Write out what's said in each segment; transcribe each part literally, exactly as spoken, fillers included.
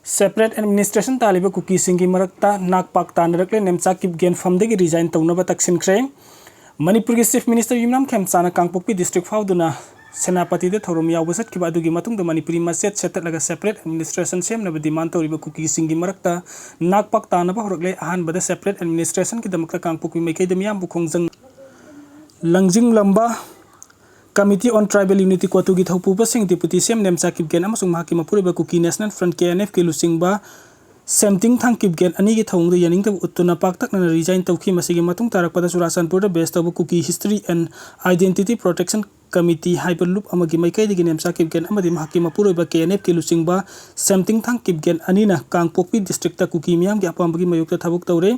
Separate administration ꯇꯥꯜꯂꯤꯕ ꯀꯨꯀꯤꯁꯤꯡꯒꯤ ꯃꯔꯛꯇ ꯅꯥꯛ ꯄꯥꯛ ꯇꯥꯅꯔꯛꯂꯦ꯫ Nemcha Kipgen ꯐꯝꯗꯒꯤ resign ꯇꯧꯅꯕ ꯇꯛꯁꯤꯟꯈ꯭ꯔꯦ꯫ ꯃꯅꯤꯄꯨꯔꯒꯤ Chief Minister ꯌꯨꯝꯅꯥꯝ ꯈꯦꯝꯆꯥꯅ ꯀꯥꯡꯄꯣꯛꯄꯤ district ꯐꯥꯎꯗꯨꯅ ꯁꯦꯅꯥꯄꯇꯤꯗ ꯊꯧꯔꯝ ꯌꯥꯎꯕ ꯆꯠꯈꯤꯕ ꯑꯗꯨꯒꯤ ꯃꯇꯨꯡꯗ ꯃꯅꯤꯄꯨꯔꯤ ꯃꯆꯦꯠ ꯁꯦꯠꯇꯠꯂꯒ separate administration ꯁꯦꯝꯅꯕ demand ꯇꯧꯔꯤꯕ ꯀꯨꯀꯤꯁꯤꯡꯒꯤ ꯃꯔꯛꯇ ꯅꯥꯛ ꯄꯥꯛ ꯇꯥꯅꯕ ꯍꯧꯔꯛꯂꯦ꯫ ꯑꯍꯥꯟꯕꯗ separate administrationꯒꯤꯗꯃꯛꯇ ꯀꯥꯡꯄꯣꯛꯄꯤ ꯃꯥꯏꯀꯩꯗ ꯃꯤꯌꯥꯝꯕꯨ ꯈꯣꯡꯖꯪ ꯂꯪꯖꯤꯡꯂꯝꯕ Committee on Tribal Unity, ꯀꯣꯇꯨꯒꯤ ꯊꯧꯄꯨꯕꯁꯤꯡ Deputy CM Nemcha Kipgen ꯑꯃꯁꯨꯡ ꯃꯍꯥꯛꯀꯤ ꯃꯄꯨꯔꯣꯏꯕ ꯀꯨꯀꯤ National Front, KNFꯀꯤ ꯂꯨꯆꯤꯡꯕ ꯁꯦꯝꯇꯤꯡꯊꯥꯡ ꯀꯤꯞꯒꯦꯟ ꯑꯅꯤꯒꯤ ꯊꯧꯑꯣꯡꯗ ꯌꯥꯅꯤꯡꯗꯕ ꯎꯠꯇꯨꯅ ꯄꯥꯛꯇꯛꯅꯅ resign ꯇꯧꯈꯤ꯫ ꯃꯁꯤꯒꯤ ꯃꯇꯨꯡ ꯇꯥꯔꯛꯄꯗ ꯆꯨꯔꯥꯆꯥꯟꯄꯨꯔꯗ base ꯇꯧꯕ Kuki History and Identity Protection Committee ꯍꯥꯏꯕ ꯂꯨꯞ ꯑꯃꯒꯤ ꯃꯥꯏꯀꯩꯗꯒꯤ ꯅꯦꯝꯆꯥ ꯀꯤꯞꯒꯦꯟ ꯑꯃꯗꯤ ꯃꯍꯥꯛꯀꯤ ꯃꯄꯨꯔꯣꯏꯕ KNFꯀꯤ ꯂꯨꯆꯤꯡꯕ ꯁꯦꯝꯇꯤꯡꯊꯥꯡ ꯀꯤꯞꯒꯦꯟ ꯑꯅꯤꯅ ꯀꯥꯡꯄꯣꯛꯄꯤ districtꯇ ꯀꯨꯀꯤ ꯃꯤꯌꯥꯝꯒꯤ ꯑꯄꯥꯝꯕꯒꯤ ꯃꯥꯌꯣꯛꯇ ꯊꯕꯛ ꯇꯧꯔꯦ꯫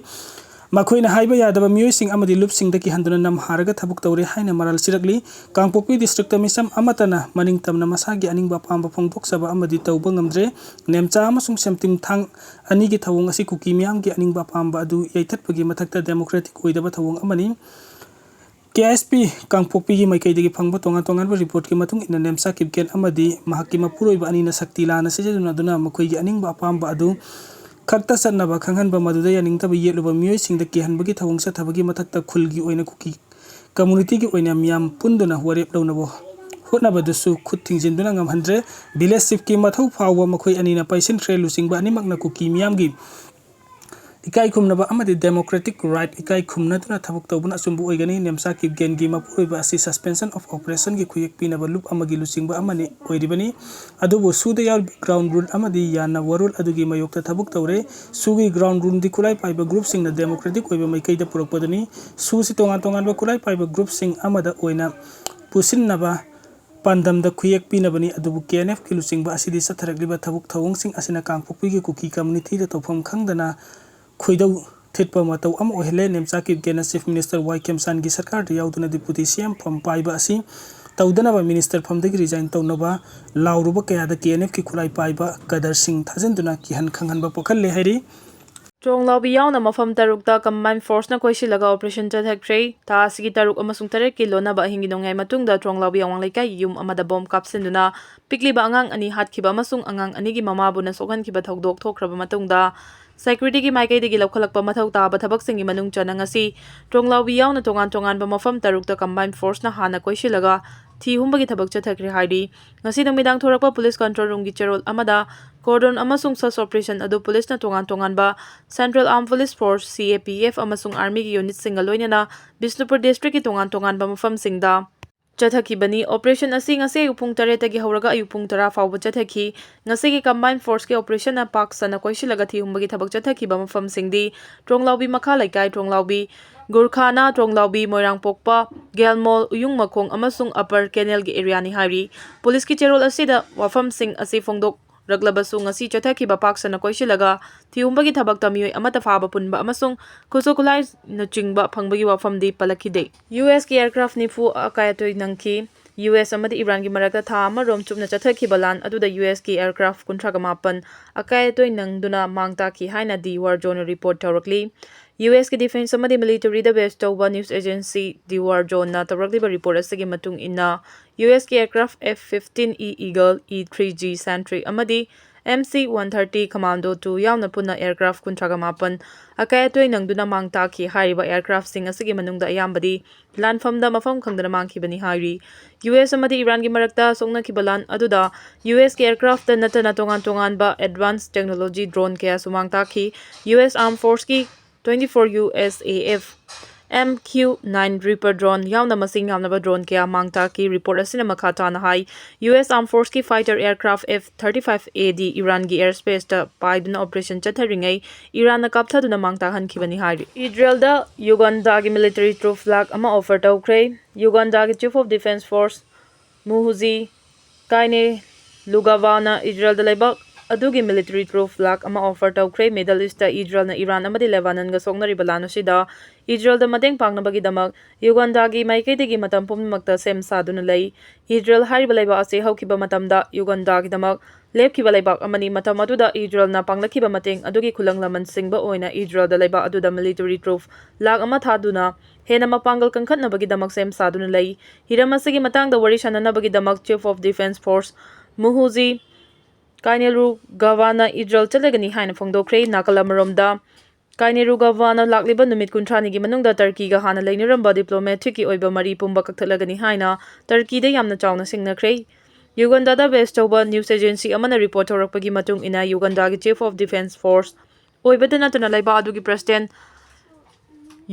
ꯃꯈꯣꯏꯅ ꯍꯥꯏꯕ ꯌꯥꯗꯕ ꯃꯤꯑꯣꯏꯁꯤꯡ ꯑꯃꯗꯤ ꯂꯨꯞꯁꯤꯡꯗ ꯀꯤꯍꯟꯗꯨꯅ ꯅꯝꯍꯥꯔꯒ ꯊꯕꯛ ꯇꯧꯔꯦ ꯍꯥꯏꯅ ꯃꯔꯥꯜ ꯁꯤꯔꯛꯂꯤ꯫ ꯀꯥꯡꯄꯣꯛꯄꯤ districtꯇ ꯃꯤꯆꯝ ꯑꯃꯠꯇꯅ ꯃꯅꯤꯡ ꯇꯝꯅ ꯃꯁꯥꯒꯤ ꯑꯅꯤꯡꯕ ꯑꯄꯥꯝꯕ ꯐꯣꯡꯗꯣꯛꯆꯕ ꯑꯃꯗꯤ ꯇꯧꯕ ꯉꯝꯗ꯭ꯔꯦ꯫ ꯅꯦꯝꯆꯥ ꯑꯃꯁꯨꯡ ꯁꯦꯝꯇꯤꯡꯊꯥꯡ ꯑꯅꯤꯒꯤ ꯊꯧꯑꯣꯡ ꯑꯁꯤ ꯀꯨꯀꯤ ꯃꯤꯌꯥꯝꯒꯤ ꯑꯅꯤꯡꯕ ꯑꯄꯥꯝꯕ ꯑꯗꯨ ꯌꯩꯊꯠꯄꯒꯤ ꯃꯊꯛꯇ democratic ꯑꯣꯏꯗꯕ ꯊꯧꯑꯣꯡ ꯑꯃꯅꯤ꯫ KSP ꯀꯥꯡꯄꯣꯛꯄꯤꯒꯤ ꯃꯥꯏꯀꯩꯗꯒꯤ ꯐꯪꯕ ꯇꯣꯉꯥꯟ ꯇꯣꯉꯥꯟꯕ reportꯀꯤ ꯃꯇꯨꯡ ꯏꯟꯅ ꯅꯦꯝꯆꯥ ꯀꯤꯞꯒꯦꯟ ꯑꯃꯗꯤ ꯃꯍꯥꯛꯀꯤ ꯃꯄꯨꯔꯣꯏꯕ ꯑꯅꯤꯅ ꯁꯛꯇꯤ ꯂꯥꯟꯅ ꯁꯤꯖꯤꯟꯅꯗꯨꯅ ꯃꯈꯣꯏꯒꯤ ꯑꯅꯤꯡꯕ ꯑꯄꯥꯝꯕ ꯑꯗꯨ ꯈꯛꯇ ꯆꯠꯅꯕ ꯈꯪꯍꯟꯕ, ꯃꯗꯨꯗ ꯌꯥꯅꯤꯡꯗꯕ ꯌꯦꯠꯂꯨꯕ ꯃꯤꯑꯣꯏꯁꯤꯡꯗ ꯀꯤꯍꯟꯕꯒꯤ ꯊꯧꯑꯣꯡ ꯆꯠꯊꯕꯒꯤ ꯃꯊꯛꯇ ꯈꯨꯜꯒꯤ ꯑꯣꯏꯅ ꯀꯨꯀꯤ communityꯒꯤ ꯑꯣꯏꯅ ꯃꯤꯌꯥꯝ ꯄꯨꯟꯗꯨꯅ ꯋꯥꯔꯦꯞ ꯂꯧꯅꯕ ꯍꯣꯠꯅꯕꯗꯁꯨ ꯈꯨꯠ ꯊꯤꯡꯖꯤꯟꯗꯨꯅ ꯉꯝꯍꯟꯗ꯭ꯔꯦ꯫ Village chiefꯀꯤ ꯃꯊꯧ ꯐꯥꯎꯕ ꯃꯈꯣꯏ ꯑꯅꯤꯅ ꯄꯥꯏꯁꯤꯟꯈ꯭ꯔꯦ꯫ ꯂꯨꯆꯤꯡꯕ ꯑꯅꯤꯃꯛꯅ ꯀꯨꯀꯤ ꯃꯤꯌꯥꯝꯒꯤ ꯏꯀꯥꯏ ꯈꯨꯝꯅꯕ ꯑꯃꯗꯤ democratic right ꯏꯀꯥꯏ ꯈꯨꯝꯅꯗꯨꯅ ꯊꯕꯛ ꯇꯧꯕꯅ ꯑꯆꯨꯝꯕ ꯑꯣꯏꯒꯅꯤ꯫ ꯅꯦꯝꯆꯥ ꯀꯤꯞꯒꯦꯟꯒꯤ ꯃꯄꯨꯔꯣꯏꯕ ꯑꯁꯤ suspension of operationꯒꯤ ꯈꯨꯌꯦꯛ ꯄꯤꯅꯕ ꯂꯨꯞ ꯑꯃꯒꯤ ꯂꯨꯆꯤꯡꯕ ꯑꯃꯅꯤ ꯑꯣꯏꯔꯤꯕꯅꯤ꯫ ꯑꯗꯨꯕꯨ ꯁꯨꯗ ꯌꯥꯎꯔꯤꯕ ground rule ꯑꯃꯗꯤ ꯌꯥꯅ ꯋꯥꯔꯣꯜ ꯑꯗꯨꯒꯤ ꯃꯥꯌꯣꯛꯇ ꯊꯕꯛ ꯇꯧꯔꯦ꯫ ꯁꯨꯒꯤ ground ruleꯗꯤ ꯈꯨꯠꯂꯥꯏ ꯄꯥꯏꯕ groupꯁꯤꯡꯅ democratic ꯑꯣꯏꯕ ꯃꯥꯏꯀꯩꯗ ꯄꯨꯔꯛꯄꯗꯨꯅꯤ꯫ ꯁꯨꯁꯤ ꯇꯣꯉꯥꯟ ꯇꯣꯉꯥꯟꯕ ꯈꯨꯠꯂꯥꯏ ꯄꯥꯏꯕ groupꯁꯤꯡ ꯑꯃꯗ ꯑꯣꯏꯅ ꯄꯨꯁꯤꯟꯅꯕ ꯄꯥꯟꯗꯝꯗ ꯈꯨꯌꯦꯛ ꯄꯤꯅꯕꯅꯤ꯫ ꯑꯗꯨꯕꯨ KNFꯀꯤ ꯂꯨꯆꯤꯡꯕ ꯑꯁꯤꯗꯤ ꯆꯠꯊꯔꯛꯂꯤꯕ ꯊꯕꯛ ꯊꯧꯑꯣꯡꯁꯤꯡ ꯑꯁꯤꯅ ꯀꯥꯡꯄꯣꯛꯄꯤꯒꯤ ꯀꯨꯀꯤ communityꯗ ꯇꯧꯐꯝ ꯈꯪꯗꯅ ꯈꯣꯏꯗꯧ ꯊꯤꯠꯄ ꯃꯇꯧ ꯑꯃ ꯑꯣꯏꯍꯜꯂꯦ꯫ ꯅꯦꯝꯆꯥ ꯀꯤꯞꯒꯦꯟꯅ Chief Minister ꯋꯥꯏ ꯈꯦꯝꯆꯥꯟꯒꯤ ꯁꯔꯀꯥꯔꯗ ꯌꯥꯎꯗꯨꯅ Deputy CM ꯐꯝ ꯄꯥꯏꯕ ꯑꯁꯤ ꯇꯧꯗꯅꯕ minister ꯐꯝꯗꯒꯤ resign ꯇꯧꯅꯕ ꯂꯥꯎꯔꯨꯕ ꯀꯌꯥꯗ KNFꯀꯤ ꯈꯨꯠꯂꯥꯏ ꯄꯥꯏꯕ cadreꯁꯤꯡ ꯊꯥꯖꯤꯟꯗꯨꯅ ꯀꯤꯍꯟ ꯈꯪꯍꯟꯕ ꯄꯣꯛꯍꯜꯂꯦ ꯍꯥꯏꯔꯤ꯫ ꯇ꯭ꯔꯣꯡꯂꯥꯎꯕꯤ ꯌꯥꯎꯅ ꯃꯐꯝ ꯇꯔꯨꯛꯇ combined forceꯅ ꯀꯣꯏꯁꯤꯜꯂꯒ operation ꯆꯠꯊꯈ꯭ꯔꯦ꯫ ꯊꯥ ꯑꯁꯤꯒꯤ ꯇꯔꯨꯛ ꯑꯃꯁꯨꯡ ꯇꯔꯦꯠꯀꯤ ꯂꯣꯟꯅꯕ ꯑꯍꯤꯡꯒꯤ ꯅꯣꯡꯌꯥꯏ ꯃꯇꯨꯡꯗ ꯇ꯭ꯔꯣꯡꯂꯥꯎꯕꯤ ꯑꯋꯥꯡ ꯂꯩꯀꯥꯏꯒꯤ ꯌꯨꯝ ꯑꯃꯗ bomb ꯀꯥꯞꯁꯤꯟꯗꯨꯅ ꯄꯤꯛꯂꯤꯕ ꯑꯉꯥꯡ ꯑꯅꯤ ꯍꯥꯠꯈꯤꯕ ꯑꯃꯁꯨꯡ ꯑꯉꯥꯡ ꯑꯅꯤꯒꯤ ꯃꯃꯥꯕꯨꯅ ꯁꯣꯛꯍꯟꯈꯤꯕ ꯊꯧꯗꯣꯛ ꯊꯣꯛꯈ꯭ꯔꯕ ꯃꯇꯨꯡꯗ, securityꯒꯤ ꯃꯥꯏꯀꯩꯗꯒꯤ ꯂꯧꯈꯠꯂꯛꯄ ꯃꯊꯧ ꯇꯥꯕ ꯊꯕꯛꯁꯤꯡꯒꯤ ꯃꯅꯨꯡ ꯆꯟꯅ ꯉꯁꯤ ꯇ꯭ꯔꯣꯡꯂꯥꯎꯕꯤ ꯌꯥꯎꯅ ꯇꯣꯉꯥꯟ ꯇꯣꯉꯥꯟꯕ ꯃꯐꯝ ꯇꯔꯨꯛꯇ combined forceꯅ ꯍꯥꯟꯅ ꯀꯣꯏꯁꯤꯜꯂꯒ ꯊꯤ ꯍꯨꯝꯕꯒꯤ ꯊꯕꯛ ꯆꯠꯊꯈ꯭ꯔꯦ ꯍꯥꯏꯔꯤ꯫ ꯉꯁꯤ ꯅꯨꯃꯤꯗꯥꯡ ꯊꯣꯔꯛꯄ police control roomꯒꯤ ꯆꯦꯔꯣꯜ ꯑꯃꯗ cordon ꯑꯃꯁꯨꯡ search operation ꯑꯗꯨ policeꯅ ꯇꯣꯉꯥꯟ ꯇꯣꯉꯥꯟꯕ Central Armed Police Force, C A P F, ꯑꯃꯁꯨꯡ Armyꯒꯤ unitꯁꯤꯡꯒ ꯂꯣꯏꯅꯅ ꯕꯤꯁꯅꯨꯄꯨꯔ districtꯀꯤ ꯇꯣꯉꯥꯟ ꯇꯣꯉꯥꯟꯕ ꯃꯐꯝꯁꯤꯡꯗ ꯆꯠꯊꯈꯤꯕꯅꯤ꯫ Operation ꯑꯁꯤ ꯉꯁꯤ ꯑꯌꯨꯛ ꯄꯨꯡ ꯇꯔꯦꯠꯇꯒꯤ ꯍꯧꯔꯒ ꯑꯌꯨꯛ ꯄꯨꯡ ꯇꯔꯥ ꯐꯥꯎꯕ ꯆꯠꯊꯈꯤ꯫ ꯉꯁꯤꯒꯤ combined forceꯀꯤ operationꯅ ꯄꯥꯛ ꯁꯟꯅ ꯀꯣꯏꯁꯤꯜꯂꯒ ꯊꯤ ꯍꯨꯝꯕꯒꯤ ꯊꯕꯛ ꯆꯠꯊꯈꯤꯕ ꯃꯐꯝꯁꯤꯡꯗꯤ ꯇ꯭ꯔꯣꯡꯂꯥꯎꯕꯤ ꯃꯈꯥ ꯂꯩꯀꯥꯏ, ꯇ꯭ꯔꯣꯡꯂꯥꯎꯕꯤ ꯒꯨꯔꯈꯥꯅꯥ, ꯇ꯭ꯔꯣꯡꯂꯥꯎꯕꯤ ꯃꯣꯏꯔꯥꯡꯄꯣꯛꯄ, ꯒꯦꯜꯃꯣꯜ, ꯎꯌꯨꯡ ꯃꯈꯣꯡ ꯑꯃꯁꯨꯡ Upper Canalꯒꯤ areaꯅꯤ ꯍꯥꯏꯔꯤ꯫ Policeꯀꯤ ꯆꯦꯔꯣꯜ ꯑꯁꯤꯗ ꯋꯥꯐꯝꯁꯤꯡ ꯑꯁꯤ ꯐꯣꯡꯗꯣꯛ ꯔꯛꯂꯕꯁꯨ, ꯉꯁꯤ ꯆꯠꯊꯈꯤꯕ ꯄꯥꯛ ꯁꯟꯅ ꯀꯣꯏꯁꯤꯜꯂꯒ ꯊꯤꯍꯨꯝꯕꯒꯤ ꯊꯕꯛꯇ ꯃꯤꯑꯣꯏ ꯑꯃꯠꯇ ꯐꯥꯕ ꯄꯨꯟꯕ ꯑꯃꯁꯨꯡ ꯈꯨꯠꯁꯨ ꯈꯨꯠꯂꯥꯏꯅꯆꯤꯡꯕ ꯐꯪꯕꯒꯤ ꯋꯥꯐꯝꯗꯤ ꯄꯜꯂꯛꯈꯤꯗꯦ꯫ U S ꯀꯤ aircraft ꯅꯤꯐꯨ ꯑꯀꯥꯏ ꯑꯇꯣꯏ ꯅꯪꯈꯤ꯫ U S ꯑꯃꯗꯤ ꯏꯔꯥꯟꯒꯤ ꯃꯔꯛꯇ ꯊꯥ ꯑꯃꯔꯣꯝ ꯆꯨꯞꯅ ꯆꯠꯊꯈꯤꯕ ꯂꯥꯟ ꯑꯗꯨꯗ U S ꯀꯤ aircraft ꯀꯨꯟꯊ꯭ꯔꯥꯒ ꯃꯥꯄꯟ ꯑꯀꯥꯏ ꯑꯇꯣꯏ ꯅꯪꯗꯨꯅ ꯃꯥꯡ ꯇꯥꯛꯈꯤ ꯍꯥꯏꯅ The War Zoneꯅ report ꯇꯧꯔꯛꯂꯤ꯫ U S ꯀꯤ defence ꯑꯃꯗꯤ militaryꯗ base ꯇꯧꯕ news agency The War Zoneꯅ ꯇꯧꯔꯛꯂꯤꯕ report ꯑꯁꯤꯒꯤ ꯃꯇꯨꯡ ꯏꯟꯅ, U S ꯀꯤ aircraft F fifteen E Eagle, E three G Sentry ꯑꯃꯗꯤ M C one thirty Commando two ꯌꯥꯎꯅ ꯄꯨꯟꯅ aircraft ꯀꯨꯟꯊ꯭ꯔꯥꯒ ꯃꯥꯄꯟ ꯑꯀꯥꯏ ꯑꯇꯣꯏ ꯅꯪꯗꯨꯅ ꯃꯥꯡ ꯇꯥꯛꯈꯤ꯫ ꯍꯥꯏꯔꯤꯕ aircraftꯁꯤꯡ ꯑꯁꯤꯒꯤ ꯃꯅꯨꯡꯗ ꯑꯌꯥꯝꯕꯗꯤ ꯂꯥꯟꯐꯝꯗ ꯃꯐꯝ ꯈꯪꯗꯅ ꯃꯥꯡꯈꯤꯕꯅꯤ ꯍꯥꯏꯔꯤ꯫ U S ꯑꯃꯗꯤ ꯏꯔꯥꯟꯒꯤ ꯃꯔꯛꯇ ꯁꯣꯛꯅꯈꯤꯕ ꯂꯥꯟ ꯑꯗꯨꯗ U S ꯀꯤ aircraftꯇ ꯅꯠꯇꯅ ꯇꯣꯉꯥꯟ ꯇꯣꯉꯥꯟꯕ advanced technology drone ꯀꯌꯥꯁꯨ ꯃꯥꯡ ꯇꯥꯛꯈꯤ꯫ U S Armed Forceꯀꯤ twenty-four U S A F M Q nine Reaper drone ꯌꯥꯎꯅ ꯃꯁꯤꯡ ꯌꯥꯝꯂꯕ drone ꯀꯌꯥ ꯃꯥꯡ ꯇꯥꯛꯈꯤ꯫ Report ꯑꯁꯤꯅ ꯃꯈꯥ ꯇꯥꯅ ꯍꯥꯏ, U S Armed Forceꯀꯤ fighter aircraft F thirty-five A D ꯏꯔꯥꯟꯒꯤ airspaceꯇ ꯄꯥꯏꯗꯨꯅ operation ꯆꯠꯊꯔꯤꯉꯩ ꯏꯔꯥꯟꯅ ꯀꯥꯞꯊꯗꯨꯅ ꯃꯥꯡ ꯇꯥꯛꯍꯟꯈꯤꯕꯅꯤ ꯍꯥꯏꯔꯤ꯫ ꯏꯖꯔꯦꯜꯗ ꯌꯨꯒꯥꯟꯗꯥꯒꯤ military troop ꯂꯥꯈ ꯑꯃ offer ꯇꯧꯈ꯭ꯔꯦ꯫ ꯌꯨꯒꯥꯟꯗꯥꯒꯤ Chief of Defence Force ꯃꯨꯍꯨꯖꯤ ꯀꯥꯏꯅꯦ ꯂꯨꯒꯥꯕꯥꯅ ꯏꯖꯔꯦꯜꯗ ꯂꯩꯕꯥꯛ ꯑꯗꯨꯒꯤ military troop ꯂꯥꯈ ꯑꯃ offer ꯇꯧꯈ꯭ꯔꯦ꯫ Middle East ꯇ ꯏꯖꯔꯦꯜꯅ ꯏꯔꯥꯟ ꯑꯃꯗꯤ ꯂꯦꯕꯥꯅꯟꯒ ꯁꯣꯛꯅꯔꯤꯕ ꯂꯥꯟ ꯑꯁꯤꯗ ꯏꯖꯔꯦꯜꯗ ꯃꯇꯦꯡ ꯄꯥꯡꯅꯕꯒꯤꯗꯃꯛ ꯌꯨꯒꯟꯗꯥꯒꯤ ꯃꯥꯏꯀꯩꯗꯒꯤ ꯃꯇꯝ ꯄꯨꯝꯅꯃꯛꯇ ꯁꯦꯝ ꯁꯥꯗꯨꯅ ꯂꯩ꯫ ꯏꯖꯔꯦꯜ ꯍꯥꯏꯔꯤꯕ ꯂꯩꯕꯥꯛ ꯑꯁꯤ ꯍꯧꯈꯤꯕ ꯃꯇꯝꯗ ꯌꯨꯒꯟꯗꯥꯒꯤꯗꯃꯛ ꯂꯦꯞꯈꯤꯕ ꯂꯩꯕꯥꯛ ꯑꯃꯅꯤ꯫ ꯃꯇꯝ ꯑꯗꯨꯗ ꯏꯖꯔꯦꯜꯅ ꯄꯥꯡꯂꯛꯈꯤꯕ ꯃꯇꯦꯡ ꯑꯗꯨꯒꯤ ꯈꯨꯂꯪ ꯂꯃꯟ ꯁꯤꯡꯕ ꯑꯣꯏꯅ ꯏꯖꯔꯦꯜꯗ ꯂꯩꯕꯥꯛ ꯑꯗꯨꯗ military troop ꯂꯥꯈ ꯑꯃ ꯊꯥꯗꯨꯅ ꯍꯦꯟꯅ ꯃꯄꯥꯡꯒꯜ ꯀꯟꯈꯠꯅꯕꯒꯤꯗꯃꯛ ꯁꯦꯝ ꯁꯥꯗꯨꯅ ꯂꯩ꯫ ꯍꯤꯔꯝ ꯑꯁꯤꯒꯤ ꯃꯇꯥꯡꯗ ꯋꯥꯔꯤ ꯁꯥꯅꯅꯕꯒꯤꯗꯃꯛ Chief of Defence Force ꯃꯨꯍꯨꯖꯤ ꯀꯥꯏꯅꯦꯔꯨꯒꯥꯕꯥꯅ ꯏꯖꯔꯦꯜ ꯆꯠꯂꯒꯅꯤ ꯍꯥꯏꯅ ꯐꯣꯡꯗꯣꯛꯈ꯭ꯔꯦ꯫ ꯅꯥꯀꯜ ꯑꯃꯔꯣꯝꯗ, ꯀꯥꯏꯅꯦꯔꯨꯒꯥꯕꯥꯅ ꯂꯥꯛꯂꯤꯕ ꯅꯨꯃꯤꯠ ꯀꯨꯟꯊ꯭ꯔꯥꯅꯤꯒꯤ ꯃꯅꯨꯡꯗ ꯇꯔꯀꯤꯒ ꯍꯥꯟꯅ ꯂꯩꯅꯔꯝꯕ diplomatic ꯀꯤ ꯑꯣꯏꯕ ꯃꯔꯤ ꯄꯨꯝꯕ ꯀꯛꯊꯠꯂꯒꯅꯤ ꯍꯥꯏꯅ ꯇꯔꯀꯤꯗ ꯌꯥꯝꯅ ꯆꯥꯎꯅ ꯁꯤꯡꯅꯈ꯭ꯔꯦ꯫ ꯌꯨꯒꯟꯗꯥꯗ base ꯇꯧꯕ news agency ꯑꯃꯅ report ꯇꯧꯔꯛꯄꯒꯤ ꯃꯇꯨꯡ ꯏꯟꯅ, ꯌꯨꯒꯟꯗꯥꯒꯤ Chief of Defence Force ꯑꯣꯏꯕꯗ ꯅꯠꯇꯅ ꯂꯩꯕꯥꯛ ꯑꯗꯨꯒꯤ President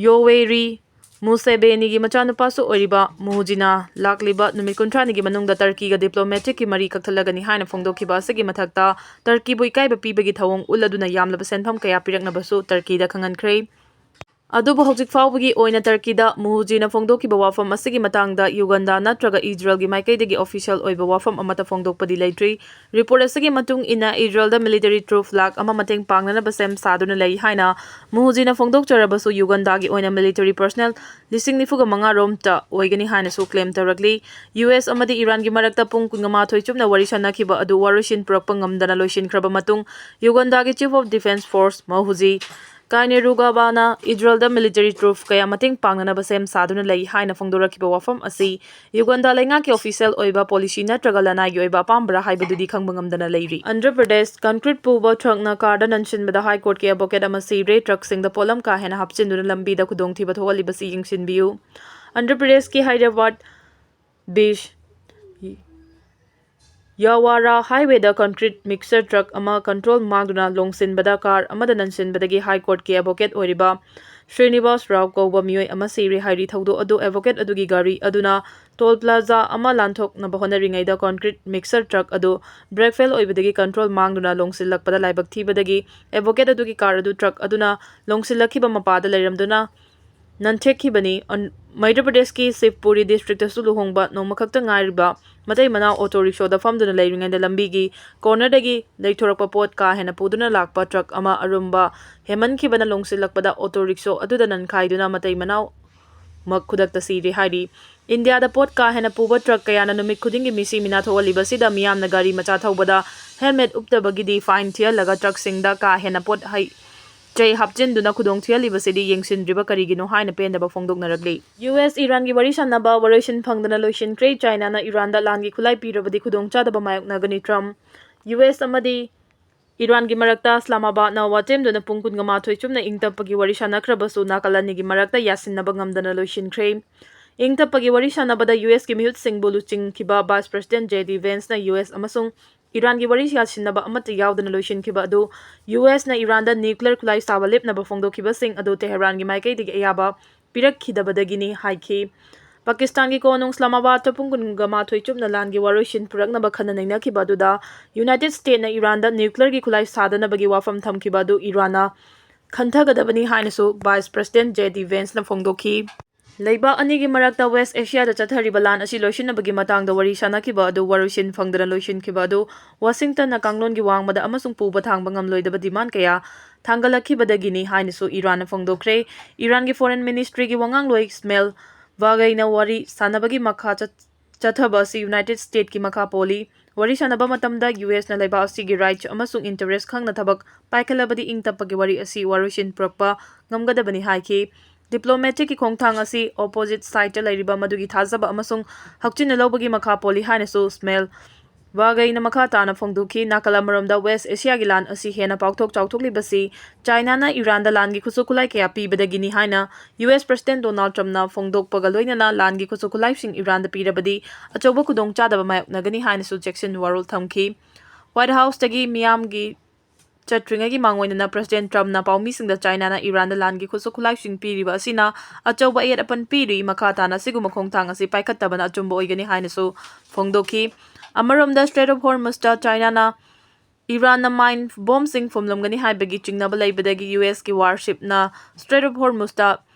ꯌꯣꯋꯦꯔꯤ ꯃꯨꯁꯦꯕꯦꯅꯤꯒꯤ ꯃꯆꯥꯅꯨꯄꯥꯁꯨ ꯑꯣꯏꯔꯤꯕ ꯃꯨꯍꯨꯖꯤꯅ ꯂꯥꯛꯂꯤꯕ ꯅꯨꯃꯤꯠ ꯀꯨꯟꯊ꯭ꯔꯥꯅꯤꯒꯤ ꯃꯅꯨꯡꯗ ꯇꯔꯀꯤꯒ diplomatic ꯀꯤ ꯃꯔꯤ ꯀꯛꯊꯠꯂꯒꯅꯤ ꯍꯥꯏꯅ ꯐꯣꯡꯗꯣꯛꯈꯤꯕ ꯑꯁꯤꯒꯤ ꯃꯊꯛꯇ, ꯇꯔꯀꯤꯕꯨ ꯏꯀꯥꯏꯕ ꯄꯤꯕꯒꯤ ꯊꯧꯑꯣꯡ ꯎꯠꯂꯗꯨꯅ ꯌꯥꯝꯂꯕ ꯁꯦꯟꯐꯝ ꯀꯌꯥ ꯄꯤꯔꯛꯅꯕꯁꯨ ꯇꯔꯀꯤꯗ ꯈꯪꯍꯟꯈ꯭ꯔꯦ꯫ ꯑꯗꯨꯕꯨ ꯍꯧꯖꯤꯛ ꯐꯥꯎꯕꯒꯤ ꯑꯣꯏꯅ ꯇꯔꯀꯤꯗ ꯃꯨꯍꯨꯖꯤꯅ ꯐꯣꯡꯗꯣꯛꯈꯤꯕ ꯋꯥꯐꯝ ꯑꯁꯤꯒꯤ ꯃꯇꯥꯡꯗ ꯌꯨꯒꯟꯗꯥ ꯅꯠꯇ꯭ꯔꯒ ꯏꯖꯔꯦꯜꯒꯤ ꯃꯥꯏꯀꯩꯗꯒꯤ official ꯑꯣꯏꯕ ꯋꯥꯐꯝ ꯑꯃꯠꯇ ꯐꯣꯡꯗꯣꯛꯄꯗꯤ ꯂꯩꯇ꯭ꯔꯤ꯫ Report ꯑꯁꯤꯒꯤ ꯃꯇꯨꯡ ꯏꯟꯅ, ꯏꯖꯔꯦꯜꯗ military troop ꯂꯥꯈ ꯑꯃ ꯃꯇꯦꯡ ꯄꯥꯡꯅꯅꯕ ꯁꯦꯝ ꯁꯥꯗꯨꯅ ꯂꯩ ꯍꯥꯏꯅ ꯃꯨꯍꯨꯖꯤꯅ ꯐꯣꯡꯗꯣꯛꯆꯔꯕꯁꯨ, ꯌꯨꯒꯟꯗꯥꯒꯤ ꯑꯣꯏꯅ military personnel ꯂꯤꯁꯤꯡ ꯅꯤꯐꯨꯒ ꯃꯉꯥ ꯔꯣꯝꯇ ꯑꯣꯏꯒꯅꯤ ꯍꯥꯏꯅꯁꯨ claim ꯇꯧꯔꯛꯂꯤ꯫ ꯌꯨ ꯑꯦꯁ ꯑꯃꯗꯤ ꯏꯔꯥꯟꯒꯤ ꯃꯔꯛꯇ ꯄꯨꯡ ꯀꯨꯟꯃꯉꯥ ꯆꯨꯞꯅ ꯋꯥꯔꯤ ꯁꯥꯅꯈꯤꯕ ꯑꯗꯨ ꯋꯥꯔꯣꯏꯁꯤꯟ ꯄꯨꯔꯛꯄ ꯉꯝꯗꯅ ꯂꯣꯏꯁꯤꯟꯈ꯭ꯔꯕ ꯃꯇꯨꯡ, ꯌꯨꯒꯟꯗꯥꯒꯤ Chief of Defence Force ꯃꯍꯨꯖꯤ ꯀꯥꯏꯅꯦꯔꯨꯒꯥꯕꯥꯅ ꯏꯖꯔꯦꯜꯗ military troop ꯀꯌꯥ ꯃꯇꯦꯡ ꯄꯥꯡꯅꯅꯕ ꯁꯦꯝ ꯁꯥꯗꯨꯅ ꯂꯩ ꯍꯥꯏꯅ ꯐꯣꯡꯗꯣꯔꯛꯈꯤꯕ ꯋꯥꯐꯝ ꯑꯁꯤ ꯌꯨꯒꯟꯗꯥ ꯂꯩꯉꯥꯛꯀꯤ official ꯑꯣꯏꯕ policy ꯅꯠꯇ꯭ꯔꯒ ꯂꯅꯥꯏꯒꯤ ꯑꯣꯏꯕ ꯑꯄꯥꯝꯕꯔꯥ ꯍꯥꯏꯕꯗꯨꯗꯤ ꯈꯪꯕ ꯉꯝꯗꯅ ꯂꯩꯔꯤ꯫ ꯑꯟꯙ꯭ꯔ ꯄ꯭ꯔꯗꯦꯁ, concrete ꯄꯨꯕ truck ꯅ car ꯗ ꯅꯟꯁꯤꯟꯕꯗ High Court ꯀꯤ advocate ꯑꯃ ꯁꯤꯔꯦ꯫ Truck ꯁꯤꯡꯗ ꯄꯣꯠꯂꯝ ꯀꯥ ꯍꯦꯟꯅ ꯍꯥꯞꯆꯤꯟꯗꯨꯅ ꯂꯝꯕꯤꯗ ꯈꯨꯗꯣꯡꯊꯤꯕ ꯊꯣꯛꯍꯜꯂꯤꯕꯁꯤ ꯌꯦꯡꯁꯤꯟꯕꯤꯌꯨ꯫ ꯑꯟꯙ꯭ꯔ ꯄ꯭ꯔꯗꯦꯁꯀꯤ ꯍꯥꯏꯗ꯭ꯔꯕꯥꯗ ꯕꯤꯁ ꯌꯥꯋꯥꯔꯥ highway ꯗ concrete mixer truck ꯑꯃ control ꯃꯥꯡꯗꯨꯅ ꯂꯣꯡꯁꯤꯟꯕꯗ car ꯑꯃꯗ ꯅꯟꯁꯤꯟꯕꯗꯒꯤ High Court ꯀꯤ advocate ꯑꯣꯏꯔꯤꯕ ꯁ꯭ꯔꯤꯅꯤꯕꯥꯁ ꯔꯥꯎ ꯀꯧꯕ ꯃꯤꯑꯣꯏ ꯑꯃ ꯁꯤꯔꯦ ꯍꯥꯏꯔꯤ꯫ ꯊꯧꯗꯣꯛ ꯑꯗꯨ advocate ꯑꯗꯨꯒꯤ ꯒꯥꯔꯤ ꯑꯗꯨꯅ toll plaza ꯑꯃ ꯂꯥꯟꯊꯣꯛꯅꯕ ꯍꯣꯠꯅꯔꯤꯉꯩꯗ concrete mixer truck ꯑꯗꯨ brake fail ꯑꯣꯏꯕꯗꯒꯤ control ꯃꯥꯡꯗꯨꯅ ꯂꯣꯡꯁꯤꯜꯂꯛꯄꯗ ꯂꯥꯏꯕꯛ ꯊꯤꯕꯗꯒꯤ advocate ꯑꯗꯨꯒꯤ car ꯑꯗꯨ truck ꯑꯗꯨꯅ ꯂꯣꯡꯁꯤꯜꯂꯛꯈꯤꯕ ꯃꯄꯥꯗ ꯂꯩꯔꯝꯗꯨꯅ ꯅꯟꯊꯦꯛꯈꯤꯕꯅꯤ꯫ ꯑꯟ-, ꯃꯙ꯭ꯌ ꯄ꯭ꯔꯗꯦꯁꯀꯤ ꯁꯤꯕꯄꯨꯔꯤ ꯗꯤꯁꯇ꯭ꯔꯤꯛꯇꯁꯨ ꯂꯨꯍꯣꯡꯕ ꯅꯣꯡꯃꯈꯛꯇ ꯉꯥꯏꯔꯤꯕ ꯃꯇꯩ ꯃꯅꯥꯎ ꯑꯣꯇꯣ ꯔꯤꯛꯁꯣꯗ ꯐꯝꯗꯨꯅ ꯂꯩꯔꯤꯉꯩꯗ ꯂꯝꯕꯤꯒꯤ ꯀꯣꯔꯅꯔꯗꯒꯤ ꯂꯩꯊꯣꯔꯛꯄ ꯄꯣꯠ ꯀꯥ ꯍꯦꯟꯅ ꯄꯨꯗꯨꯅ ꯂꯥꯛꯄ ꯇ꯭ꯔꯛ ꯑꯃ ꯑꯔꯨꯝꯕ ꯍꯦꯟꯃꯟꯈꯤꯕꯅ ꯂꯣꯡꯁꯤꯜꯂꯛꯄꯗ ꯑꯣꯇꯣ ꯔꯤꯛꯁꯣ ꯑꯗꯨꯗ ꯅꯟꯈꯥꯏꯗꯨꯅ ꯃꯇꯩ ꯃꯅꯥꯎ ꯃꯛ ꯈꯨꯗꯛꯇ ꯁꯤꯔꯦ ꯍꯥꯏꯔꯤ꯫ ꯏꯟꯗꯤꯌꯥꯗ ꯄꯣꯠ ꯀꯥ ꯍꯦꯟꯅ ꯄꯨꯕ ꯇ꯭ꯔꯛ ꯀꯌꯥꯅ ꯅꯨꯃꯤꯠ ꯈꯨꯗꯤꯡꯒꯤ ꯃꯤꯁꯤ ꯃꯤꯅꯥ ꯊꯣꯛꯍꯜꯂꯤꯕꯁꯤꯗ ꯃꯤꯌꯥꯝꯅ ꯒꯥꯔꯤ ꯃꯆꯥ ꯊꯧꯕꯗ ꯍꯦꯜꯃꯦꯠ ꯎꯞꯇꯕꯒꯤꯗꯤ ꯐꯥꯏꯟ ꯊꯤꯍꯜꯂꯒ ꯇ꯭ꯔꯛꯁꯤꯡꯗ ꯀꯥ ꯍꯦꯟꯅ ꯄꯣꯠ ꯍꯩ ꯆꯩ ꯍꯥꯞꯆꯤꯟꯗꯨꯅ ꯈꯨꯗꯣꯡ ꯊꯤꯍꯜꯂꯤꯕꯁꯤꯗꯤ ꯌꯦꯡꯁꯤꯟꯗ꯭ꯔꯤꯕ ꯀꯔꯤꯒꯤꯅꯣ ꯍꯥꯏꯅ ꯄꯦꯟꯗꯕ ꯐꯣꯡꯗꯣꯛꯅꯔꯛꯂꯤ꯫ ꯌꯨ ꯑꯦꯁ ꯏꯔꯥꯟꯒꯤ ꯋꯥꯔꯤ ꯁꯥꯟꯅꯕ ꯋꯥꯔꯣꯏꯁꯤꯟ ꯐꯪꯗꯅ ꯂꯣꯏꯁꯤꯟꯈ꯭ꯔꯦ꯫ ꯆꯥꯏꯅꯥꯅ ꯏꯔꯥꯟꯗ ꯂꯥꯟꯒꯤ ꯈꯨꯠꯂꯥꯏ ꯄꯤꯔꯕꯗꯤ ꯈꯨꯗꯣꯡꯆꯥꯗꯕ ꯃꯥꯌꯣꯛꯅꯒꯅꯤ꯫ ꯇ꯭ꯔꯝꯞ, ꯌꯨ ꯑꯦꯁ ꯑꯃꯗꯤ ꯏꯔꯥꯟꯒꯤ ꯃꯔꯛꯇ ꯏꯁꯂꯥꯃꯥꯕꯥꯗꯅ ꯋꯥꯇꯦꯝꯗꯨꯅ ꯄꯨꯡ ꯀꯨꯟꯒ ꯃꯥꯊꯣꯏ ꯆꯨꯞꯅ ꯏꯪ ꯇꯞꯄꯒꯤ ꯋꯥꯔꯤ ꯁꯥꯟꯅꯈ꯭ꯔꯕꯁꯨ ꯅꯥꯀꯜ ꯑꯅꯤꯒꯤ ꯃꯔꯛꯇ ꯌꯥꯁꯤꯟꯅꯕ ꯉꯝꯗꯅ ꯂꯣꯏꯁꯤꯟꯈ꯭ꯔꯦ꯫ ꯏꯪ ꯇꯞꯄꯒꯤ ꯋꯥꯔꯤ ꯁꯥꯟꯅꯕꯗ ꯌꯨ ꯑꯦꯁꯀꯤ ꯃꯤꯍꯨꯠꯁꯤꯡꯕꯨ ꯂꯨꯆꯤꯡꯈꯤꯕ ꯚꯥꯏꯁ ꯄ꯭ꯔꯦꯁꯤꯗꯦꯟꯠ ꯖꯦ ꯗꯤ ꯚꯦꯟꯁꯅ ꯌꯨ ꯑꯦꯁ ꯑꯃꯁꯨꯡ ꯏꯔꯥꯟꯒꯤ ꯋꯥꯔꯤ ꯌꯥꯁꯤꯟꯅꯕ ꯑꯃꯠꯇ ꯌꯥꯎꯗꯅ ꯂꯣꯏꯁꯤꯟꯈꯤꯕ ꯑꯗꯨ ꯌꯨ ꯑꯦꯁꯅ ꯏꯔꯥꯟꯗ ꯅ꯭ꯌꯨꯀ꯭ꯂꯤꯌꯔ ꯈꯨꯠꯂꯥꯏ ꯁꯥꯕ ꯂꯦꯞꯅꯕ ꯐꯣꯡꯗꯣꯛꯈꯤꯕꯁꯤꯡ ꯑꯗꯨ ꯇꯦꯍꯔꯥꯟꯒꯤ ꯃꯥꯏꯀꯩꯗꯒꯤ ꯑꯌꯥꯕ ꯄꯤꯔꯛꯈꯤꯗꯕꯗꯒꯤꯅꯤ ꯍꯥꯏꯈꯤ꯫ ꯄꯥꯀꯤꯁꯇꯥꯟꯒꯤ ꯀꯣꯅꯨꯡ ꯏꯁꯂꯥꯃꯥꯕꯥꯗꯇ ꯄꯨꯡ ꯀꯨꯟꯒ ꯃꯥꯊꯣꯏ ꯆꯨꯞꯅ ꯂꯥꯟꯒꯤ ꯋꯥꯔꯣꯏꯁꯤꯟ ꯄꯨꯔꯛꯅꯕ ꯈꯟꯅ ꯅꯩꯅꯈꯤꯕ ꯑꯗꯨꯗ ꯌꯨꯅꯥꯏꯇꯦꯗ ꯁ꯭ꯇꯦꯠꯅ ꯏꯔꯥꯟꯗ ꯅ꯭ꯌꯨꯀ꯭ꯂꯤꯌꯔꯒꯤ ꯈꯨꯠꯂꯥꯏ ꯁꯥꯗꯅꯕꯒꯤ ꯋꯥꯐꯝ ꯊꯝꯈꯤꯕ ꯑꯗꯨ ꯏꯔꯥꯟꯅ ꯈꯟꯊꯒꯗꯕꯅꯤ ꯍꯥꯏꯅꯁꯨ ꯚꯥꯏꯁ ꯄ꯭ꯔꯦꯁꯤꯗꯦꯟꯠ ꯖꯦ ꯗꯤ ꯚꯦꯟꯁꯅ ꯐꯣꯡꯗꯣꯛꯈꯤ꯫ ꯂꯩꯕꯥꯛ ꯑꯅꯤꯒꯤ ꯃꯔꯛꯇ ꯋꯦꯁ ꯑꯦꯁꯤꯌꯥꯗ ꯆꯠꯊꯔꯤꯕ ꯂꯥꯟ ꯑꯁꯤ ꯂꯣꯏꯁꯤꯟꯅꯕꯒꯤ ꯃꯇꯥꯡꯗ ꯋꯥꯔꯤ ꯁꯥꯅꯈꯤꯕ ꯑꯗꯨ ꯋꯥꯔꯣꯏꯁꯤꯟ ꯐꯪꯗꯅ ꯂꯣꯏꯁꯤꯟꯈꯤꯕ ꯑꯗꯨ ꯋꯥꯁꯤꯡꯇꯟꯅ ꯀꯥꯡꯂꯣꯟꯒꯤ ꯋꯥꯡꯃꯗ ꯑꯃꯁꯨꯡ ꯄꯨꯕ ꯊꯥꯡꯕ ꯉꯝꯂꯣꯏꯗꯕ ꯗꯤꯃꯥꯟ ꯀꯌꯥ ꯊꯥꯡꯒꯠꯂꯛꯈꯤꯕꯗꯒꯤꯅꯤ ꯍꯥꯏꯅꯁꯨ ꯏꯔꯥꯟꯅ ꯐꯣꯡꯗꯣꯛꯈ꯭ꯔꯦ꯫ ꯏꯔꯥꯟꯒꯤ ꯐꯣꯔꯦꯟ ꯃꯤꯅꯤꯁꯇ꯭ꯔꯤꯒꯤ ꯋꯥꯉꯥꯡꯂꯣꯏ ꯏꯁꯃꯦꯜ ꯕꯥꯒꯩꯅ ꯋꯥꯔꯤ ꯁꯥꯅꯕꯒꯤ ꯃꯈꯥ ꯆꯠ-, ꯆꯠꯊꯕ ꯑꯁꯤ ꯌꯨꯅꯥꯏꯇꯦꯗ ꯁ꯭ꯇꯦꯠꯀꯤ ꯃꯈꯥ ꯄꯣꯜꯂꯤ꯫ ꯋꯥꯔꯤ ꯁꯥꯅꯕ ꯃꯇꯝꯗ ꯌꯨ ꯑꯦꯁꯅ ꯂꯩꯕꯥꯛ ꯑꯁꯤꯒꯤ ꯔꯥꯏꯠꯁ ꯑꯃꯁꯨꯡ ꯏꯟꯇꯔꯦꯁ ꯈꯪꯅ ꯊꯕꯛ ꯄꯥꯏꯈꯠꯂꯕꯗꯤ ꯏꯪ ꯇꯞꯄꯒꯤ ꯋꯥꯔꯤ ꯑꯁꯤ ꯋꯥꯔꯣꯏꯁꯤꯟ ꯄꯨꯔꯛꯄ ꯉꯝꯒꯗꯕꯅꯤ ꯍꯥꯏꯈꯤ꯫ ꯗꯤꯄ꯭ꯂꯣꯃꯦꯇꯤꯛꯀꯤ ꯈꯣꯡꯊꯥꯡ ꯑꯁꯤ ꯑꯣꯄꯣꯖꯤꯠ ꯁꯥꯏꯗꯇ ꯂꯩꯔꯤꯕ ꯃꯗꯨꯒꯤ ꯊꯥꯖꯕ ꯑꯃꯁꯨꯡ ꯍꯛꯆꯤꯟꯅ ꯂꯧꯕꯒꯤ ꯃꯈꯥ ꯄꯣꯜꯂꯤ ꯍꯥꯏꯅꯁꯨ ꯏꯁꯃꯦꯜ ꯕꯥꯒꯩꯅ ꯃꯈꯥ ꯇꯥꯅ ꯐꯣꯡꯗꯣꯛꯈꯤ꯫ ꯅꯥꯀꯜ ꯑꯃꯔꯣꯝꯗ ꯋꯦꯁ ꯑꯦꯁꯤꯌꯥꯒꯤ ꯂꯥꯟ ꯑꯁꯤ ꯍꯦꯟꯅ ꯄꯥꯛꯊꯣꯛ ꯆꯥꯎꯊꯣꯛꯂꯤꯕꯁꯤ ꯆꯥꯏꯅꯥꯅ ꯏꯔꯥꯟꯗ ꯂꯥꯟꯒꯤ ꯈꯨꯠꯁꯨ ꯈꯨꯠꯂꯥꯏ ꯀꯌꯥ ꯄꯤꯕꯗꯒꯤꯅꯤ ꯍꯥꯏꯅ ꯌꯨ ꯑꯦꯁ ꯄ꯭ꯔꯦꯁꯤꯗꯦꯟꯠ ꯗꯣꯅꯥꯜꯗ ꯇ꯭ꯔꯝꯞꯅ ꯐꯣꯡꯗꯣꯛꯄꯒ ꯂꯣꯏꯅꯅ ꯂꯥꯟꯒꯤ ꯈꯨꯠꯁꯨ ꯈꯨꯠꯂꯥꯏꯁꯤꯡ ꯏꯔꯥꯟꯗ ꯄꯤꯔꯕꯗꯤ ꯑꯆꯧꯕ ꯈꯨꯗꯣꯡꯆꯥꯗꯕ ꯃꯥꯌꯣꯛꯅꯒꯅꯤ ꯍꯥꯏꯅꯁꯨ ꯖꯦꯛꯁꯟ ꯋꯥꯔꯣꯜ ꯊꯝꯈꯤ꯫ ꯋꯥꯏꯠ ꯍꯥꯎꯁꯇꯒꯤ ꯃꯤꯌꯥꯝꯒꯤ ꯆꯠꯇ꯭ꯔꯤꯉꯩꯒꯤ ꯃꯥꯡꯑꯣꯏꯅꯅ ꯄ꯭ꯔꯦꯁꯤꯗꯦꯟꯠ ꯇ꯭ꯔꯝꯞꯅ ꯄꯥꯎꯃꯤꯁꯤꯡꯗ ꯆꯥꯏꯅꯥꯅ ꯏꯔꯥꯟꯗ ꯂꯥꯟꯒꯤ ꯈꯨꯠꯁꯨ ꯈꯨꯠꯂꯥꯏꯁꯤꯡ ꯄꯤꯔꯤꯕ ꯑꯁꯤꯅ ꯑꯆꯧꯕ ꯑꯌꯦꯠ ꯑꯄꯟ ꯄꯤꯔꯤ, ꯃꯈꯥ ꯇꯥꯅ ꯑꯁꯤꯒꯨꯝꯕ ꯈꯣꯡꯊꯥꯡ ꯑꯁꯤ ꯄꯥꯏꯈꯠꯇꯕꯅ ꯑꯆꯨꯝꯕ ꯑꯣꯏꯒꯅꯤ ꯍꯥꯏꯅꯁꯨ ꯐꯣꯡꯗꯣꯛꯈꯤ꯫ ꯑꯃꯔꯣꯝꯗ ꯁ꯭ꯇ꯭ꯔꯦꯠ ꯑꯣꯐ ꯍꯣꯔꯃꯨꯖꯇ ꯆꯥꯏꯅꯥꯅ ꯏꯔꯥꯟꯅ ꯃꯥꯏꯟ ꯕꯣꯝꯁꯤꯡ ꯐꯨꯝꯂꯝꯒꯅꯤ ꯍꯥꯏꯕꯒꯤ ꯆꯤꯡꯅꯕ ꯂꯩꯕꯗꯒꯤ ꯌꯨ ꯑꯦꯁꯀꯤ ꯋꯥꯔꯁꯤꯞꯅ ꯁ꯭ꯇ꯭ꯔꯦꯠ ꯑꯣꯐ ꯍꯣꯔꯃꯨꯖꯇ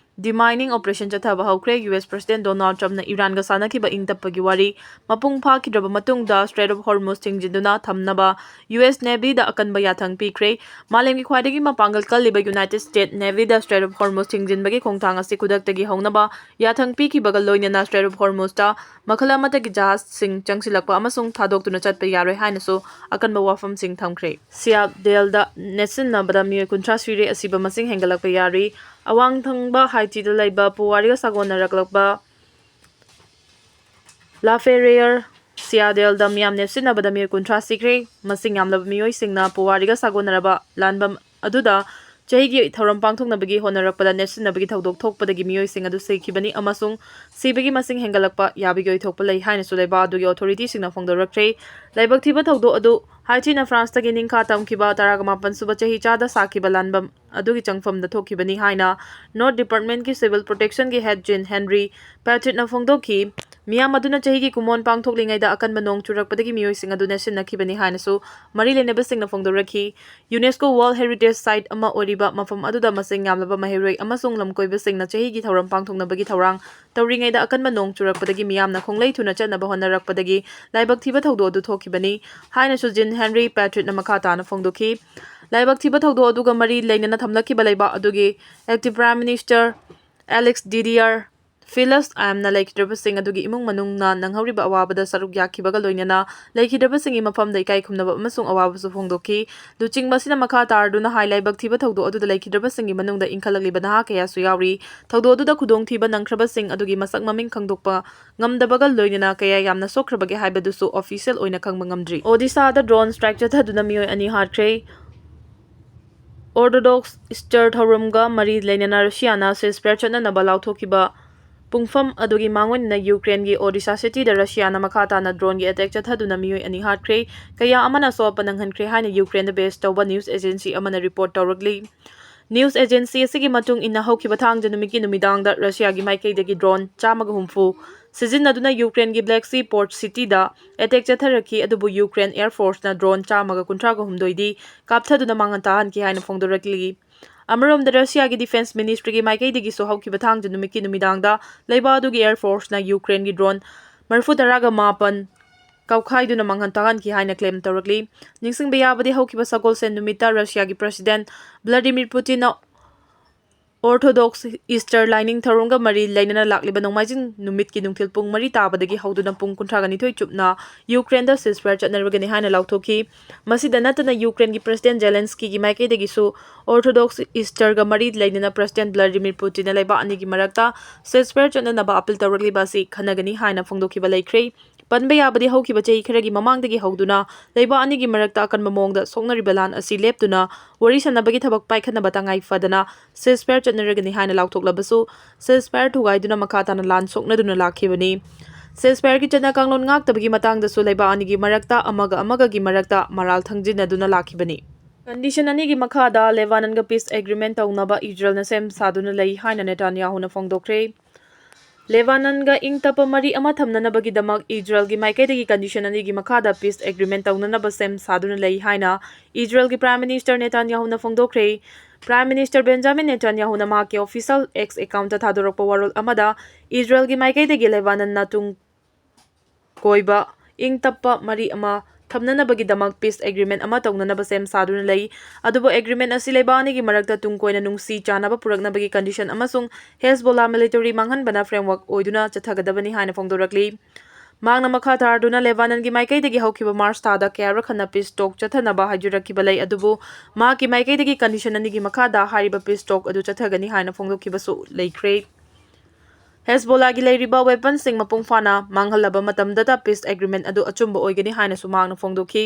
demining operation ꯆꯠꯊꯕ ꯍꯧꯈ꯭ꯔꯦ꯫ ꯌꯨ ꯑꯦꯁ President Donald Trumpꯅ ꯏꯔꯥꯟꯒ ꯁꯥꯟꯅꯈꯤꯕ ꯏꯪ ꯇꯞꯄꯒꯤ ꯋꯥꯔꯤ ꯃꯄꯨꯡ ꯐꯥꯈꯤꯗ꯭ꯔꯕ ꯃꯇꯨꯡꯗ Strait of Hormuz ꯊꯤꯡꯖꯤꯟꯗꯨꯅ ꯊꯝꯅꯕ ꯌꯨ ꯑꯦꯁ Navyꯗ ꯑꯀꯟꯕ ꯌꯥꯊꯪ ꯄꯤꯈ꯭ꯔꯦ꯫ ꯃꯥꯂꯦꯝꯒꯤ ꯈ꯭ꯋꯥꯏꯗꯒꯤ ꯃꯄꯥꯡꯒꯜ ꯀꯜꯂꯤꯕ United States Navyꯗ Strait of Hormuz ꯊꯤꯡꯖꯤꯟꯕꯒꯤ ꯈꯣꯡꯊꯥꯡ ꯑꯁꯤ ꯈꯨꯗꯛꯇꯒꯤ ꯍꯧꯅꯕ ꯌꯥꯊꯪ ꯄꯤꯈꯤꯕꯒ ꯂꯣꯏꯅꯅ Strait of Hormuzꯇ ꯃꯈꯜ ꯑꯃꯠꯇꯒꯤ ꯖꯍꯥꯖꯁꯤꯡ ꯆꯪꯁꯤꯜꯂꯛꯄ ꯑꯃꯁꯨꯡ ꯊꯥꯗꯣꯛꯇꯨꯅ ꯆꯠꯄ ꯌꯥꯔꯣꯏ ꯍꯥꯏꯅꯁꯨ ꯑꯀꯟꯕ ꯋꯥꯐꯝꯁꯤꯡ ꯊꯝꯈ꯭ꯔꯦ꯫ Sea Daleꯗ ꯅꯦꯠꯁꯤꯟꯅꯕꯗ ꯃꯤꯑꯣꯏ ꯀꯨꯟꯊ꯭ꯔꯥ ꯁꯤꯔꯦ, ꯑꯁꯤꯕ ꯃꯁꯤꯡ ꯍꯦꯟꯒꯠꯂꯛꯄ ꯌꯥꯔꯤ꯫ ꯑꯋꯥꯡ ꯊꯪꯕ Haitiꯗ ꯂꯩꯕ ꯄꯨꯋꯥꯔꯤꯒ ꯁꯥꯒꯣꯟꯅꯔꯛꯂꯕ La Ferrière Sea Daleꯗ ꯃꯤꯌꯥꯝ ꯅꯦꯠꯁꯤꯟꯅꯕꯗ ꯃꯤꯑꯣꯏ ꯀꯨꯟꯊ꯭ꯔꯥ ꯁꯤꯈ꯭ꯔꯦ꯫ ꯃꯁꯤꯡ ꯌꯥꯝꯂꯕ ꯃꯤꯑꯣꯏꯁꯤꯡꯅ ꯄꯨꯋꯥꯔꯤꯒ ꯁꯥꯒꯣꯟꯅꯔꯕ ꯂꯥꯟꯕꯝ ꯑꯗꯨꯗ ꯆꯍꯤꯒꯤ ꯊꯧꯔꯝ ꯄꯥꯡꯊꯣꯛꯅꯕꯒꯤ ꯍꯣꯠꯅꯔꯛꯄꯗ ꯅꯦꯠꯁꯤꯟꯅꯕꯒꯤ ꯊꯧꯗꯣꯛ ꯊꯣꯛꯄꯗꯒꯤ ꯃꯤꯑꯣꯏꯁꯤꯡ ꯑꯗꯨ ꯁꯤꯈꯤꯕꯅꯤ ꯑꯃꯁꯨꯡ ꯁꯤꯕꯒꯤ ꯃꯁꯤꯡ ꯍꯦꯟꯒꯠꯂꯛꯄ ꯌꯥꯕꯒꯤ ꯑꯣꯏꯊꯣꯛꯄ ꯂꯩ ꯍꯥꯏꯅꯁꯨ ꯂꯩꯕꯥꯛ ꯑꯗꯨꯒꯤ authorityꯁꯤꯡꯅ ꯐꯣꯡꯗꯣꯔꯛꯈ꯭ꯔꯦ꯫ ꯂꯥꯏꯕꯛ ꯊꯤꯕ ꯊꯧꯗꯣꯛ ꯑꯗꯨ Haitiꯅ Franceꯇꯒꯤ ꯅꯤꯡꯈꯥ ꯇꯝꯈꯤꯕ ꯇꯔꯥꯒ ꯃꯥꯄꯟ ꯁꯨꯕ ꯆꯍꯤꯆꯥꯗ ꯁꯥꯈꯤꯕ ꯂꯥꯟꯕꯝ ꯑꯗꯨꯒꯤ ꯆꯪꯐꯝꯗ ꯊꯣꯛꯈꯤꯕꯅꯤ ꯍꯥꯏꯅ Nord Departmentꯀꯤ Civil Protectionꯒꯤ head Jean Henry Patrickꯅ ꯐꯣꯡꯗꯣꯛꯈꯤ꯫ ꯃꯤꯌꯥꯝ ꯑꯗꯨꯅ ꯆꯍꯤꯒꯤ ꯀꯨꯝꯑꯣꯟ ꯄꯥꯡꯊꯣꯛꯂꯤꯉꯩꯗ ꯑꯀꯟꯕ ꯅꯣꯡ ꯆꯨꯔꯛꯄꯗꯒꯤ ꯃꯤꯑꯣꯏꯁꯤꯡ ꯑꯗꯨ ꯅꯦꯠꯁꯤꯟꯅꯈꯤꯕꯅꯤ ꯍꯥꯏꯅꯁꯨ ꯃꯔꯤ ꯂꯩꯅꯕꯁꯤꯡꯅ ꯐꯣꯡꯗꯣꯔꯛꯈꯤ꯫ UNESCO World Heritage Site ꯑꯃ ꯑꯣꯏꯔꯤꯕ ꯃꯐꯝ ꯑꯗꯨꯗ ꯃꯁꯤꯡ ꯌꯥꯝꯂꯕ ꯃꯍꯩꯔꯣꯏ ꯑꯃꯁꯨꯡ ꯂꯝꯀꯣꯏꯕꯁꯤꯡꯅ ꯆꯍꯤꯒꯤ ꯊꯧꯔꯝ ꯄꯥꯡꯊꯣꯛꯅꯕꯒꯤ ꯊꯧꯔꯥꯡ ꯇꯧꯔꯤꯉꯩꯗ ꯑꯀꯟꯕ ꯅꯣꯡ ꯆꯨꯔꯛꯄꯗꯒꯤ ꯃꯤꯌꯥꯝꯅ ꯈꯣꯡꯂꯩ ꯊꯨꯅ ꯆꯠꯅꯕ ꯍꯣꯠꯅꯔꯛꯄꯗꯒꯤ ꯂꯥꯏꯕꯛ ꯊꯤꯕ ꯊꯧꯗꯣꯛ ꯑꯗꯨ ꯊꯣꯛꯈꯤꯕꯅꯤ ꯍꯥꯏꯅꯁꯨ Jean Henry Patrickꯅ ꯃꯈꯥ ꯇꯥꯅ ꯐꯣꯡꯗꯣꯛꯈꯤ꯫ ꯂꯥꯏꯕꯛ ꯊꯤꯕ ꯊꯧꯗꯣꯛ ꯑꯗꯨꯒ ꯃꯔꯤ ꯂꯩꯅꯅ ꯊꯝꯂꯛꯈꯤꯕ ꯂꯩꯕꯥꯛ ꯑꯗꯨꯒꯤ Acting Prime Minister Alex Didier Filius ꯑꯥꯏꯝꯅ ꯂꯩꯈꯤꯗ꯭ꯔꯕꯁꯤꯡ ꯑꯗꯨꯒꯤ ꯏꯃꯨꯡ ꯃꯅꯨꯡꯅ ꯅꯪꯍꯧꯔꯤꯕ ꯑꯋꯥꯕꯗ ꯁꯔꯨꯛ ꯌꯥꯈꯤꯕꯒ ꯂꯣꯏꯅꯅ ꯂꯩꯈꯤꯗ꯭ꯔꯕꯁꯤꯡꯒꯤ ꯃꯐꯝꯗ ꯏꯀꯥꯏ ꯈꯨꯝꯅꯕ ꯑꯃꯁꯨꯡ ꯑꯋꯥꯕꯁꯨ ꯐꯣꯡꯗꯣꯛꯈꯤ꯫ ꯂꯨꯆꯤꯡꯕ ꯑꯁꯤꯅ ꯃꯈꯥ ꯇꯥꯔꯗꯨꯅ ꯍꯥꯏ, ꯂꯥꯏꯕꯛ ꯊꯤꯕ ꯊꯧꯗꯣꯛ ꯑꯗꯨꯗ ꯂꯩꯈꯤꯗ꯭ꯔꯕꯁꯤꯡꯒꯤ ꯃꯅꯨꯡꯗ ꯏꯟꯈꯠꯂꯛꯂꯤꯕ ꯅꯍꯥ ꯀꯌꯥꯁꯨ ꯌꯥꯎꯔꯤ꯫ ꯊꯧꯗꯣꯛ ꯑꯗꯨꯗ ꯈꯨꯗꯣꯡꯊꯤꯕ ꯅꯪꯈ꯭ꯔꯕꯁꯤꯡ ꯑꯗꯨꯒꯤ ꯃꯁꯛ ꯃꯃꯤꯡ ꯈꯪꯗꯣꯛꯄ ꯉꯝꯗꯕꯒ ꯂꯣꯏꯅꯅ ꯀꯌꯥ ꯌꯥꯝꯅ ꯁꯣꯛꯈ꯭ꯔꯕꯒꯦ ꯍꯥꯏꯕꯗꯨꯁꯨ official ꯑꯣꯏꯅ ꯈꯪꯕ ꯉꯝꯗ꯭ꯔꯤ꯫ Odishaꯗ drone strike ꯆꯠꯊꯗꯨꯅ ꯃꯤꯑꯣꯏ ꯑꯅꯤ ꯍꯥꯠꯈ꯭ꯔꯦ꯫ Orthodox Easter ꯊꯧꯔꯝꯒ ꯃꯔꯤ ꯂꯩꯅꯅ ꯔꯨꯁꯤꯌꯥꯅ ceasefire ꯆꯠꯅꯅꯕ ꯂꯥꯎꯊꯣꯛꯈꯤꯕ ꯄꯨꯡꯐꯝ ꯑꯗꯨꯒꯤ ꯃꯥꯡꯑꯣꯏꯅꯅ ꯌꯨꯀ꯭ꯔꯦꯟꯒꯤ ꯑꯣꯗꯤꯁꯥ ꯁꯤꯇꯤꯗ ꯔꯁꯤꯌꯥꯅ ꯃꯈꯥ ꯇꯥꯅ droneꯒꯤ attack ꯆꯠꯊꯗꯨꯅ ꯃꯤꯑꯣꯏ ꯑꯅꯤ ꯍꯥꯠꯈ꯭ꯔꯦ꯫ ꯀꯌꯥ ꯑꯃꯅ ꯑꯁꯣꯛ ꯑꯄꯟ ꯅꯪꯍꯟꯈ꯭ꯔꯦ ꯍꯥꯏꯅ ꯌꯨꯀ꯭ꯔꯦꯟꯗ base ꯇꯧꯕ news agency ꯑꯃꯅ report ꯇꯧꯔꯛꯂꯤ꯫ News agency ꯑꯁꯤꯒꯤ ꯃꯇꯨꯡ ꯏꯟꯅ, ꯍꯧꯈꯤꯕ ꯊꯥꯡꯖ ꯅꯨꯃꯤꯠꯀꯤ ꯅꯨꯃꯤꯗꯥꯡꯗ ꯔꯁꯤꯌꯥꯒꯤ ꯃꯥꯏꯀꯩꯗꯒꯤ drone ꯆꯥꯝꯃꯒ ꯍꯨꯝꯐꯨ ꯁꯤꯖꯤꯟꯅꯗꯨꯅ ꯌꯨꯀ꯭ꯔꯦꯟꯒꯤ Black Sea port cityꯗ attack ꯆꯠꯊꯔꯛꯈꯤ, ꯑꯗꯨꯕꯨ ꯌꯨꯀ꯭ꯔꯦꯟ Air Forceꯅ drone ꯆꯥꯝꯃꯒ ꯀꯨꯟꯊ꯭ꯔꯥꯒ ꯍꯨꯝꯗꯣꯏꯗꯤ ꯀꯥꯞꯊꯗꯨꯅ ꯃꯥꯡꯍꯟ ꯇꯥꯍꯟꯈꯤ ꯍꯥꯏꯅ ꯐꯣꯡꯗꯣꯔꯛꯂꯤ꯫ ꯑꯃꯔꯣꯝꯗ, ꯔꯁꯤꯌꯥꯒꯤ ꯗꯤꯐꯦꯟꯁ ꯃꯤꯅꯤꯁꯇ꯭ꯔꯤꯒꯤ ꯃꯥꯏꯀꯩꯗꯒꯤꯁꯨ ꯍꯧꯈꯤꯕ ꯊꯥꯡꯖ ꯅꯨꯃꯤꯠꯀꯤ ꯅꯨꯃꯤꯗꯥꯡꯗ ꯂꯩꯕꯥꯛ ꯑꯗꯨꯒꯤ ꯑꯦꯌꯔ ꯐꯣꯔꯁꯅ ꯌꯨꯀ꯭ꯔꯦꯟꯒꯤ ꯗ꯭ꯔꯣꯟ ꯃꯔꯤꯐꯨ ꯇꯔꯥꯒ ꯃꯥꯄꯟ ꯀꯥꯎꯈꯥꯏꯗꯨꯅ ꯃꯥꯡꯍꯟ ꯇꯥꯛꯍꯟꯈꯤ ꯍꯥꯏꯅ ꯀ꯭ꯂꯦꯝ ꯇꯧꯔꯛꯂꯤ꯫ ꯅꯤꯡꯁꯤꯡꯕ ꯌꯥꯕꯗꯤ, ꯍꯧꯈꯤꯕ ꯁꯒꯣꯜꯁꯦꯟ ꯅꯨꯃꯤꯠꯇ ꯔꯁꯤꯌꯥꯒꯤ ꯄ꯭ꯔꯁꯤꯗꯦꯟ ꯚ꯭ꯂꯥꯗꯤꯃꯤꯔ ꯄꯨꯇꯤꯟꯅ ꯑꯣꯔꯊꯣꯗꯣꯛꯁ ꯏꯁꯇꯔ ꯂꯥꯏꯅꯤꯡ ꯊꯧꯔꯝꯒ ꯃꯔꯤ ꯂꯩꯅꯅ ꯂꯥꯛꯂꯤꯕ ꯅꯣꯡꯃꯥꯏꯖꯤꯡ ꯅꯨꯃꯤꯠꯀꯤ ꯅꯨꯡꯊꯤꯜ ꯄꯨꯡ ꯃꯔꯤ ꯇꯥꯕꯗꯒꯤ ꯍꯧꯗꯨꯅ ꯄꯨꯡ ꯀꯨꯟꯊ꯭ꯔꯥꯒ ꯅꯤꯊꯣꯏ ꯆꯨꯞꯅ ꯌꯨꯀ꯭ꯔꯦꯟꯗ ceasefire ꯆꯠꯅꯔꯒꯅꯤ ꯍꯥꯏꯅ ꯂꯥꯎꯊꯣꯛꯈꯤ꯫ ꯃꯁꯤꯗ ꯅꯠꯇꯅ, ꯌꯨꯀ꯭ꯔꯦꯟꯒꯤ ꯄ꯭ꯔꯁꯤꯗꯦꯟ ꯖꯦꯂꯦꯟꯁꯀꯤꯒꯤ ꯃꯥꯏꯀꯩꯗꯒꯤꯁꯨ ꯑꯣꯔꯊꯣꯗꯣꯛꯁ ꯏꯁꯇꯔꯒ ꯃꯔꯤ ꯂꯩꯅꯅ ꯄ꯭ꯔꯁꯤꯗꯦꯟ ꯚ꯭ꯂꯥꯗꯤꯃꯤꯔ ꯄꯨꯇꯤꯟꯅ ꯂꯩꯕꯥꯛ ꯑꯅꯤꯒꯤ ꯃꯔꯛꯇ ceasefire ꯆꯠꯅꯅꯕ ꯑꯥꯄꯤꯜ ꯇꯧꯔꯛꯂꯤꯕ ꯑꯁꯤ ꯈꯟꯅꯒꯅꯤ ꯍꯥꯏꯅ ꯐꯣꯡꯗꯣꯛꯈꯤꯕ ꯂꯩꯈ꯭ꯔꯦ꯫ ꯄꯟꯕ ꯌꯥꯕꯗꯤ, ꯍꯧꯈꯤꯕ ꯆꯍꯤ ꯈꯔꯒꯤ ꯃꯃꯥꯡꯗꯒꯤ ꯍꯧꯗꯨꯅ ꯂꯩꯕꯥꯛ ꯑꯅꯤꯒꯤ ꯃꯔꯛꯇ ꯑꯀꯟꯕ ꯃꯑꯣꯡꯗ ꯁꯣꯛꯅꯔꯤꯕ ꯂꯥꯟ ꯑꯁꯤ ꯂꯦꯞꯇꯨꯅ ꯋꯥꯔꯤ ꯁꯥꯟꯅꯕꯒꯤ ꯊꯕꯛ ꯄꯥꯏꯈꯠꯅꯕ ꯇꯉꯥꯏ ꯐꯗꯅ ceasefire ꯆꯠꯅꯔꯒꯅꯤ ꯍꯥꯏꯅ ꯂꯥꯎꯊꯣꯛꯂꯕꯁꯨ, ceasefire ꯊꯨꯒꯥꯏꯗꯨꯅ ꯃꯈꯥ ꯇꯥꯅ ꯂꯥꯟ ꯁꯣꯛꯅꯗꯨꯅ ꯂꯥꯛꯈꯤꯕꯅꯤ꯫ Ceasefireꯒꯤ ꯆꯠꯅ ꯀꯥꯡꯂꯣꯟ ꯉꯥꯛꯇꯕꯒꯤ ꯃꯇꯥꯡꯗꯁꯨ ꯂꯩꯕꯥꯛ ꯑꯅꯤꯒꯤ ꯃꯔꯛꯇ ꯑꯃꯒ ꯑꯃꯒꯒꯤ ꯃꯔꯛꯇ ꯃꯔꯥꯜ ꯊꯪꯖꯤꯟꯅꯗꯨꯅ ꯂꯥꯛꯈꯤꯕꯅꯤ꯫ Condition ꯑꯅꯤꯒꯤ ꯃꯈꯥꯗ ꯂꯦꯕꯥꯅꯟꯒ peace agreement ꯇꯧꯅꯕ ꯏꯖꯔꯦꯜꯅ ꯁꯦꯝ ꯁꯥꯗꯨꯅ ꯂꯩ ꯍꯥꯏꯅ ꯅꯦꯇꯥꯟꯌꯥꯍꯨꯅ ꯐꯣꯡꯗꯣꯛꯈ꯭ꯔꯦ꯫ ꯂꯦꯕꯥꯅꯟꯒ ꯏꯪ ꯇꯞꯄ ꯃꯔꯤ ꯑꯃ ꯊꯝꯅꯅꯕꯒꯤꯗꯃꯛ ꯏꯖꯔꯦꯜꯒꯤ ꯃꯥꯏꯀꯩꯗꯒꯤ condition ꯑꯅꯤꯒꯤ ꯃꯈꯥꯗ peace agreement ꯇꯧꯅꯅꯕ ꯁꯦꯝ ꯁꯥꯗꯨꯅ ꯂꯩ ꯍꯥꯏꯅ ꯏꯖꯔꯦꯜꯒꯤ Prime Minister ꯅꯦꯇꯥꯟꯌꯥꯍꯨꯅ ꯐꯣꯡꯗꯣꯛꯈ꯭ꯔꯦ꯫ Prime Minister Benjamin ꯅꯦꯇꯥꯟꯌꯥꯍꯨꯅ ꯃꯍꯥꯛꯀꯤ official X accountꯇ ꯊꯥꯗꯣꯔꯛꯄ ꯋꯥꯔꯣꯜ ꯑꯃꯗ ꯏꯖꯔꯦꯜꯒꯤ ꯃꯥꯏꯀꯩꯗꯒꯤ ꯂꯦꯕꯥꯅꯟꯅ ꯇꯨꯡ ꯀꯣꯏꯕ ꯏꯪ ꯇꯞꯄ ꯃꯔꯤ ꯑꯃ ꯊꯝꯅꯅꯕꯒꯤꯗꯃꯛ peace agreement ꯑꯃ ꯇꯧꯅꯅꯕ ꯁꯦꯝ ꯁꯥꯗꯨꯅ ꯂꯩ꯫ ꯑꯗꯨꯕꯨ agreement ꯑꯁꯤ ꯂꯩꯕꯥꯛ ꯑꯅꯤꯒꯤ ꯃꯔꯛꯇ ꯇꯨꯡ ꯀꯣꯏꯅ ꯅꯨꯡꯁꯤ ꯆꯥꯟꯅꯕ ꯄꯨꯔꯛꯅꯕꯒꯤ condition ꯑꯃꯁꯨꯡ ꯍꯦꯖꯕꯣꯂꯥ military ꯃꯥꯡꯍꯟꯕꯅ framework ꯑꯣꯏꯗꯨꯅ ꯆꯠꯊꯒꯗꯕꯅꯤ ꯍꯥꯏꯅ ꯐꯣꯡꯗꯣꯔꯛꯂꯤ꯫ ꯃꯍꯥꯛꯅ ꯃꯈꯥ ꯇꯥꯗꯨꯅ ꯂꯦꯕꯥꯅꯟꯒꯤ ꯃꯥꯏꯀꯩꯗꯒꯤ ꯍꯧꯈꯤꯕ ꯃꯥꯔꯆ ꯊꯥꯗ ꯀꯌꯥꯔꯛ ꯍꯟꯅ peace talk ꯆꯠꯊꯅꯕ ꯍꯥꯏꯖꯔꯛꯈꯤꯕ ꯂꯩ, ꯑꯗꯨꯕꯨ ꯃꯍꯥꯛꯀꯤ ꯃꯥꯏꯀꯩꯗꯒꯤ condition ꯑꯅꯤꯒꯤ ꯃꯈꯥꯗ ꯍꯥꯏꯔꯤꯕ peace talk ꯑꯗꯨ ꯆꯠꯊꯒꯅꯤ ꯍꯥꯏꯅ ꯐꯣꯡꯗꯣꯛꯈꯤꯕꯁꯨ ꯂꯩꯈ꯭ꯔꯦ꯫ ꯍꯦꯖꯕꯣꯂꯥꯒꯤ ꯂꯩꯔꯤꯕ weaponꯁꯤꯡ ꯃꯄꯨꯡ ꯐꯥꯅ ꯃꯥꯡꯍꯜꯂꯕ ꯃꯇꯝꯗꯇ peace agreement ꯑꯗꯨ ꯑꯆꯨꯝꯕ ꯑꯣꯏꯒꯅꯤ ꯍꯥꯏꯅꯁꯨ ꯃꯍꯥꯛꯅ ꯐꯣꯡꯗꯣꯛꯈꯤ꯫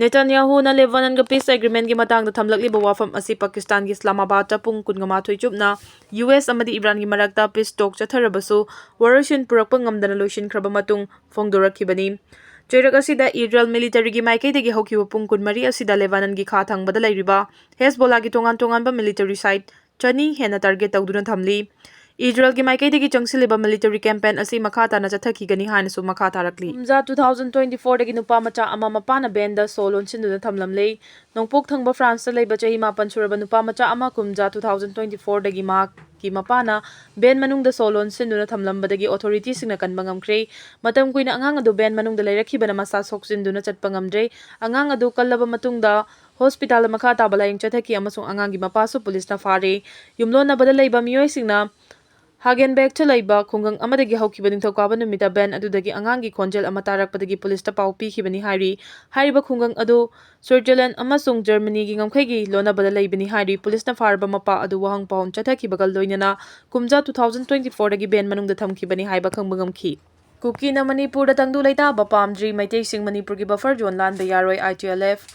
ꯅꯦꯇꯥꯟꯌꯥꯍꯨꯅ ꯂꯦꯕꯥꯅꯟꯒ peace agreementꯀꯤ ꯃꯇꯥꯡꯗ ꯊꯝꯂꯛꯂꯤꯕ ꯋꯥꯐꯝ ꯑꯁꯤ ꯄꯥꯀꯤꯁꯇꯥꯟꯒꯤ ꯏꯁꯂꯥꯃꯥꯕꯥꯗꯇ ꯄꯨꯡ ꯀꯨꯟꯃꯥꯊꯣꯏ ꯆꯨꯞꯅ ꯌꯨ ꯑꯦꯁ ꯑꯃꯗꯤ ꯏꯔꯥꯟꯒꯤ ꯃꯔꯛꯇ peace talk ꯆꯠꯊꯔꯕꯁꯨ ꯋꯥꯔꯣꯏꯁꯤꯟ ꯄꯨꯔꯛꯄ ꯉꯝꯗꯅ ꯂꯣꯏꯁꯤꯟꯈ꯭ꯔꯕ ꯃꯇꯨꯡ ꯐꯣꯡꯗꯣꯔꯛꯈꯤꯕꯅꯤ꯫ ꯆꯩꯔꯛ ꯑꯁꯤꯗ ꯏꯖꯔꯦꯜ militaryꯒꯤ ꯃꯥꯏꯀꯩꯗꯒꯤ ꯍꯧꯈꯤꯕ ꯄꯨꯡ ꯀꯨꯟꯃꯔꯤ ꯑꯁꯤꯗ ꯂꯦꯕꯥꯅꯟꯒꯤ ꯈꯥ ꯊꯪꯕꯗ ꯂꯩꯔꯤꯕ ꯍꯦꯖꯕꯣꯂꯥꯒꯤ ꯇꯣꯉꯥꯟ ꯇꯣꯉꯥꯟꯕ military site ꯆꯅꯤ ꯍꯦꯟꯅ target ꯇꯧꯗꯨꯅ ꯊꯝꯂꯤ꯫ ꯏꯖꯔꯦꯜꯒꯤ ꯃꯥꯏꯀꯩꯗꯒꯤ ꯆꯪꯁꯤꯜꯂꯤꯕ military campaign ꯑꯁꯤ ꯃꯈꯥ ꯇꯥꯅ ꯆꯠꯊꯈꯤꯒꯅꯤ ꯍꯥꯏꯅꯁꯨ ꯃꯈꯥ ꯇꯥꯔꯛꯂꯤ꯫ ꯀꯨꯝꯖꯥ two thousand twenty-fourꯗꯒꯤ ꯅꯨꯄꯥ ꯃꯆꯥ ꯑꯃ ꯃꯄꯥꯅ vanꯗ ꯁꯣ ꯂꯣꯟꯁꯤꯟꯗꯨꯅ ꯊꯝꯂꯝꯂꯦ꯫ ꯅꯣꯡꯄꯣꯛ ꯊꯪꯕ ꯐ꯭ꯔꯥꯟꯁꯇ ꯂꯩꯕ ꯆꯍꯤ ꯃꯥꯄꯟ ꯁꯨꯔꯕ ꯅꯨꯄꯥ ꯃꯆꯥ ꯑꯃ ꯀꯨꯝꯖꯥ two thousand twenty-fourꯗꯒꯤ ꯃꯍꯥꯛꯀꯤ ꯃꯄꯥꯅ van ꯃꯅꯨꯡꯗ ꯁꯣ ꯂꯣꯟꯁꯤꯟꯗꯨꯅ ꯊꯝꯂꯝꯕꯗꯒꯤ authorityꯁꯤꯡꯅ ꯀꯟꯕ ꯉꯝꯈ꯭ꯔꯦ꯫ ꯃꯇꯝ ꯀꯨꯏꯅ ꯑꯉꯥꯡ ꯑꯗꯨ van ꯃꯅꯨꯡꯗ ꯂꯩꯔꯛꯈꯤꯕꯅ ꯃꯁꯥ ꯁꯣꯛꯆꯤꯟꯗꯨꯅ ꯆꯠꯄ ꯉꯝꯗ꯭ꯔꯦ꯫ ꯑꯉꯥꯡ ꯑꯗꯨ ꯀꯜꯂꯕ ꯃꯇꯨꯡꯗ hospitalꯗ ꯃꯈꯥ ꯇꯥꯕ ꯂꯥꯌꯦꯡ ꯆꯠꯊꯈꯤ ꯑꯃꯁꯨꯡ ꯑꯉꯥꯡꯒꯤ ꯃꯄꯥꯁꯨ ꯄꯨꯂꯤꯁꯅ ꯐꯥꯔꯦ꯫ ꯌꯨꯝꯂꯣꯟꯅꯕꯗ ꯂꯩꯕ ꯃꯤꯑꯣꯏꯁꯤꯡꯅ ꯍꯥꯒꯦꯟꯕꯦꯛꯇ ꯂꯩꯕ ꯈꯨꯡꯒꯪ ꯑꯃꯗꯒꯤ ꯍꯧꯈꯤꯕ ꯅꯤꯡꯊꯧꯀꯥꯕ ꯅꯨꯃꯤꯠꯇ van ꯑꯗꯨꯗꯒꯤ ꯑꯉꯥꯡꯒꯤ ꯈꯣꯟꯖꯦꯜ ꯑꯃ ꯇꯥꯔꯛꯄꯗꯒꯤ ꯄꯨꯂꯤꯁꯇ ꯄꯥꯎ ꯄꯤꯈꯤꯕꯅꯤ ꯍꯥꯏꯔꯤ꯫ ꯍꯥꯏꯔꯤꯕ ꯈꯨꯡꯒꯪ ꯑꯗꯨ ꯁ꯭ꯋꯤꯠꯖꯔꯂꯦꯟꯗ ꯑꯃꯁꯨꯡ ꯖꯔꯃꯅꯤꯒꯤ ꯉꯝꯈꯩꯒꯤ ꯂꯣꯟꯅꯕꯗ ꯂꯩꯕꯅꯤ ꯍꯥꯏꯔꯤ꯫ ꯄꯨꯂꯤꯁꯅ ꯐꯥꯔꯕ ꯃꯄꯥ ꯑꯗꯨ ꯋꯥꯍꯪ ꯄꯥꯎꯍꯪ ꯆꯠꯊꯈꯤꯕꯒ ꯂꯣꯏꯅꯅ ꯀꯨꯝꯖꯥ two thousand twenty-fourꯗꯒꯤ van ꯃꯅꯨꯡꯗ ꯊꯝꯈꯤꯕꯅꯤ ꯍꯥꯏꯕ ꯈꯪꯕ ꯉꯝꯈꯤ꯫ ꯀꯨꯀꯤꯅ ꯃꯅꯤꯄꯨꯔꯗ ꯇꯪꯗꯨ ꯂꯩꯇꯥꯕ ꯄꯥꯝꯗ꯭ꯔꯤ, ꯃꯩꯇꯩꯁꯤꯡ ꯃꯅꯤꯄꯨꯔꯒꯤ buffer zone ꯂꯥꯟꯕ ꯌꯥꯔꯣꯏ, I T L F꯫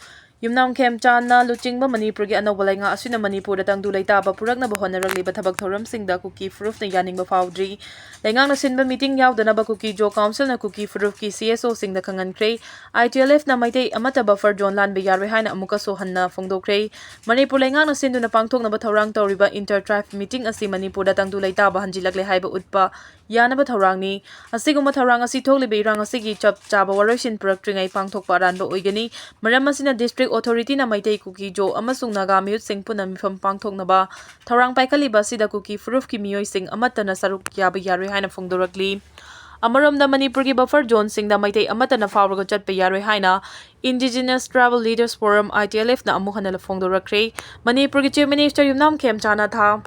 ꯌꯨꯝꯅꯥꯝ ꯈꯦꯝꯆꯥꯟꯅ ꯂꯨꯆꯤꯡꯕ ꯃꯅꯤꯄꯨꯔꯒꯤ ꯑꯅꯧꯕ ꯂꯩꯉꯥꯛ ꯑꯁꯤꯅ ꯃꯅꯤꯄꯨꯔꯗ ꯇꯪꯗꯨ ꯂꯩꯇꯥꯕ ꯄꯨꯔꯛꯅꯕ ꯍꯣꯠꯅꯔꯛꯂꯤꯕ ꯊꯕꯛ ꯊꯧꯔꯝꯁꯤꯡꯗ ꯀꯨꯀꯤ ꯐꯨꯔꯨꯞꯅ ꯌꯥꯅꯤꯡꯕ ꯐꯥꯎꯗ꯭ꯔꯤ꯫ ꯂꯩꯉꯥꯛꯅ ꯁꯤꯟꯕ meeting ꯌꯥꯎꯗꯅꯕ ꯀꯨꯀꯤ ꯖꯣ councilꯅ ꯀꯨꯀꯤ ꯐꯨꯔꯨꯞꯀꯤ C S Oꯁꯤꯡꯗ ꯈꯪꯍꯟꯈ꯭ꯔꯦ꯫ I T L Fꯅ Meitei ꯑꯃꯠꯇ buffer zone ꯂꯥꯟꯕ ꯌꯥꯔꯣꯏ ꯍꯥꯏꯅ ꯑꯃꯨꯛꯀꯁꯨ ꯍꯟꯅ ꯐꯣꯡꯗꯣꯛꯈ꯭ꯔꯦ꯫ ꯃꯅꯤꯄꯨꯔ ꯂꯩꯉꯥꯛꯅ ꯁꯤꯟꯗꯨꯅ ꯄꯥꯡꯊꯣꯛꯅꯕ ꯊꯧꯔꯥꯡ ꯇꯧꯔꯤꯕ inter tribe meeting ꯑꯁꯤ ꯃꯅꯤꯄꯨꯔꯗ ꯇꯪꯗꯨ ꯂꯩꯇꯥꯕ ꯍꯟꯖꯤꯜꯂꯛꯂꯦ ꯍꯥꯏꯕ ꯎꯠꯄ ꯌꯥꯅꯕ ꯊꯧꯔꯥꯡꯅꯤ꯫ ꯑꯁꯤꯒꯨꯝꯕ ꯊꯧꯔꯥꯡ ꯑꯁꯤ ꯊꯣꯛꯂꯤꯕ ꯏꯔꯥꯡ ꯑꯁꯤꯒꯤ ꯆꯞ ꯆꯥꯕ ꯋꯥꯔꯣꯏꯁꯤꯟ ꯄꯨꯔꯛꯇ꯭ꯔꯤꯉꯩ ꯄꯥꯡꯊꯣꯛꯄ ꯑꯔꯥꯟꯕ ꯑꯣꯏꯒꯅꯤ꯫ ꯃꯔꯝ ꯑꯁꯤꯅ district authorityꯅ ꯃꯩꯇꯩ, ꯀꯨꯀꯤ, ꯖꯣ ꯑꯃꯁꯨꯡ ꯅꯥꯒꯥ ꯃꯤꯍꯨꯠꯁꯤꯡ ꯄꯨꯟꯅ ꯃꯤꯐꯝ ꯄꯥꯡꯊꯣꯛꯅꯕ ꯊꯧꯔꯥꯡ ꯄꯥꯏꯈꯠꯂꯤꯕ ꯑꯁꯤꯗ ꯀꯨꯀꯤ ꯐꯨꯔꯨꯞꯀꯤ ꯃꯤꯑꯣꯏꯁꯤꯡ ꯑꯃꯠꯇꯅ ꯁꯔꯨꯛ ꯌꯥꯕ ꯌꯥꯔꯣꯏ ꯍꯥꯏꯅ ꯐꯣꯡꯗꯣꯔꯛꯂꯤ꯫ ꯑꯃꯔꯣꯝꯗ ꯃꯅꯤꯄꯨꯔꯒꯤ buffer zoneꯁꯤꯡꯗ ꯃꯩꯇꯩ ꯑꯃꯠꯇꯅ ꯐꯥꯎꯔꯒ ꯆꯠꯄ ꯌꯥꯔꯣꯏ ꯍꯥꯏꯅ Indigenous Tribal Leaders Forum, I T L Fꯅ ꯑꯃꯨꯛ ꯍꯟꯅ ꯐꯣꯡꯗꯣꯔꯛꯈ꯭ꯔꯦ꯫ ꯃꯅꯤꯄꯨꯔꯒꯤ Chief Minister ꯌꯨꯝꯅꯥꯝ ꯈꯦꯝꯆꯥꯅ ꯊꯥ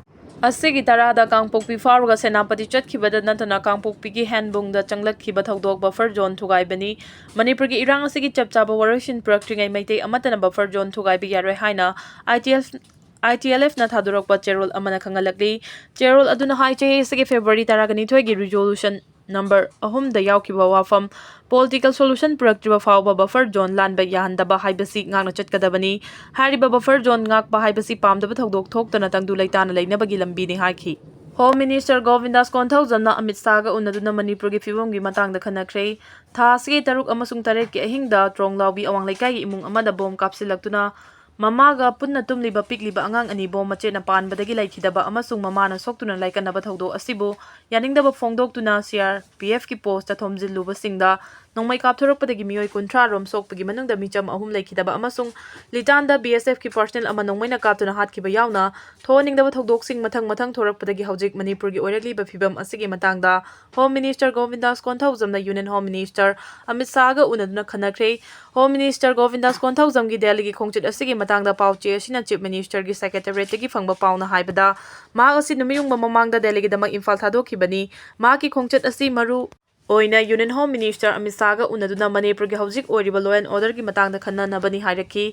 ꯑꯁꯤꯒꯤ ꯇꯔꯥꯗ ꯀꯥꯡꯄꯣꯛꯄꯤ ꯐꯥꯎꯔꯒ ꯁꯦꯅꯥꯄꯇꯤ ꯆꯠꯈꯤꯕꯗ ꯅꯠꯇꯅ ꯀꯥꯡꯄꯣꯛꯄꯤꯒꯤ ꯍꯦꯟꯕꯨꯡꯗ ꯆꯪꯂꯛꯈꯤꯕ ꯊꯧꯗꯣꯛ buffer zone ꯊꯨꯒꯥꯏꯕꯅꯤ꯫ ꯃꯅꯤꯄꯨꯔꯒꯤ ꯏꯔꯥꯡ ꯑꯁꯤꯒꯤ ꯆꯞ ꯆꯥꯕ ꯋꯥꯔꯣꯏꯁꯤꯟ ꯄꯨꯔꯛꯇ꯭ꯔꯤꯉꯩ ꯃꯩꯇꯩ ꯑꯃꯠꯇꯅ buffer zone ꯊꯨꯒꯥꯏꯕ ꯌꯥꯔꯣꯏ ꯍꯥꯏꯅ I T L, I T L Fꯅ ꯊꯥꯗꯣꯔꯛꯄ ꯆꯦꯔꯣꯜ ꯑꯃꯅ ꯈꯪꯍꯜꯂꯛꯂꯤ꯫ ꯆꯦꯔꯣꯜ ꯑꯗꯨꯅ ꯍꯥꯏ, ꯆꯍꯤ ꯑꯁꯤꯒꯤ February ꯇꯔꯥꯒ ꯅꯤꯊꯣꯏꯒꯤ resolution number ꯑꯍꯨꯝꯗ ꯌꯥꯎꯈꯤꯕ ꯋꯥꯐꯝ political solution ꯄꯨꯔꯛꯇ꯭ꯔꯤꯕ ꯐꯥꯎꯕ buffer zone ꯂꯥꯟꯕ ꯌꯥꯍꯟꯗꯕ ꯍꯥꯏꯕꯁꯤ ꯉꯥꯛꯅ ꯆꯠꯀꯗꯕꯅꯤ꯫ ꯍꯥꯏꯔꯤꯕ buffer zone ꯉꯥꯛꯄ ꯍꯥꯏꯕꯁꯤ ꯄꯥꯝꯗꯕ ꯊꯧꯗꯣꯛ ꯊꯣꯛꯇꯅ ꯇꯪꯗꯨ ꯂꯩꯇꯥꯅ ꯂꯩꯅꯕꯒꯤ ꯂꯝꯕꯤꯅꯤ ꯍꯥꯏꯈꯤ꯫ Home Minister ꯒꯣꯕꯤꯟꯗꯥꯁ ꯀꯣꯟꯊꯧꯖꯝꯅ ꯑꯃꯤꯠ ꯁꯥꯍꯒ ꯎꯅꯗꯨꯅ ꯃꯅꯤꯄꯨꯔꯒꯤ ꯐꯤꯕꯝꯒꯤ ꯃꯇꯥꯡꯗ ꯈꯟꯅꯈ꯭ꯔꯦ꯫ ꯊꯥ ꯑꯁꯤꯒꯤ ꯇꯔꯨꯛ ꯑꯃꯁꯨꯡ ꯇꯔꯦꯠꯀꯤ ꯑꯍꯤꯡꯗ ꯇ꯭ꯔꯣꯡꯂꯥꯎꯕꯤ ꯑꯋꯥꯡ ꯂꯩꯀꯥꯏꯒꯤ ꯏꯃꯨꯡ ꯑꯃꯗ ꯕꯣꯝ ꯀꯥꯞꯁꯤꯜꯂꯛꯇꯨꯅ ꯃꯃꯥꯒ ꯄꯨꯟꯅ ꯇꯨꯝꯂꯤꯕ ꯄꯤꯛꯂꯤꯕ ꯑꯉꯥꯡ ꯑꯅꯤꯕꯨ ꯃꯆꯦꯠꯅ ꯄꯥꯟꯕꯗꯒꯤ ꯂꯩꯈꯤꯗꯕ ꯑꯃꯁꯨꯡ ꯃꯃꯥꯅ ꯁꯣꯛꯇꯨꯅ ꯂꯥꯏꯀꯠꯅꯕ ꯊꯧꯗꯣꯛ ꯑꯁꯤꯕꯨ ꯌꯥꯅꯤꯡꯗꯕ ꯐꯣꯡꯗꯣꯛꯇꯨꯅ C R P F ꯀꯤ ꯄꯣꯁꯇ ꯊꯣꯝꯖꯤꯜꯂꯨꯕꯁꯤꯡꯗ ꯅꯣꯡꯃꯩ ꯀꯥꯞꯊꯣꯔꯛꯄꯗꯒꯤ ꯃꯤꯑꯣꯏ ꯀꯨꯟꯊ꯭ꯔꯥ ꯔꯣꯝ ꯁꯣꯛꯄꯒꯤ ꯃꯅꯨꯡꯗ ꯃꯤꯆꯝ ꯑꯍꯨꯝ ꯂꯩꯈꯤꯗꯕ ꯑꯃꯁꯨꯡ ꯂꯤꯇꯥꯟꯗ B S F ꯀꯤ personnel ꯑꯃ ꯅꯣꯡꯃꯩꯅ ꯀꯥꯞꯇꯨꯅ ꯍꯥꯠꯈꯤꯕ ꯌꯥꯎꯅ ꯊꯣꯛꯍꯟꯅꯤꯡꯗꯕ ꯊꯧꯗꯣꯛꯁꯤꯡ ꯃꯊꯪ ꯃꯊꯪ ꯊꯣꯔꯛꯄꯗꯒꯤ ꯍꯧꯖꯤꯛ ꯃꯅꯤꯄꯨꯔꯒꯤ ꯑꯣꯏꯔꯛꯂꯤꯕ ꯐꯤꯕꯝ ꯑꯁꯤꯒꯤ ꯃꯇꯥꯡꯗ Home Minister ꯒꯣꯕꯤꯟꯗꯥꯁ ꯀꯣꯟꯊꯧꯖꯝꯅ Union Home Minister Amit ꯁꯥꯍꯒ ꯎꯅꯗꯨꯅ ꯈꯟꯅꯈ꯭ꯔꯦ꯫ Home Minister ꯒꯣꯕꯤꯟꯗꯥꯁ ꯀꯣꯟꯊꯧꯖꯝꯒꯤ ꯗꯦꯜꯂꯤꯒꯤ ꯈꯣꯡꯆꯠ ꯑꯁꯤꯒꯤ ꯃꯇꯥꯡꯗ ꯄꯥꯎ ꯆꯦ ꯑꯁꯤꯅ Chief Minister ꯒꯤ Secretariat ꯇꯒꯤ ꯐꯪꯕ ꯄꯥꯎꯅ ꯍꯥꯏꯕꯗ, ꯃꯍꯥꯛ ꯑꯁꯤ ꯅꯨꯃꯤꯠ ꯌꯨꯡꯕ ꯃꯃꯥꯡꯗ ꯗꯦꯜꯂꯤꯒꯤꯗꯃꯛ ꯏꯝꯐꯥꯜ ꯊꯥꯗꯣꯛꯈꯤꯕꯅꯤ꯫ ꯃꯍꯥꯛꯀꯤ ꯈꯣꯡꯆꯠ ꯑꯁꯤ ꯃꯔꯨ ꯑꯣꯏꯅ Union Home Minister ꯑꯃꯤꯠ ꯁꯥꯍꯒ ꯎꯅꯗꯨꯅ ꯃꯅꯤꯄꯨꯔꯒꯤ ꯍꯧꯖꯤꯛ ꯑꯣꯏꯔꯤꯕ law and order ꯒꯤ ꯃꯇꯥꯡꯗ ꯈꯟꯅꯅꯕꯅꯤ ꯍꯥꯏꯔꯛꯈꯤ꯫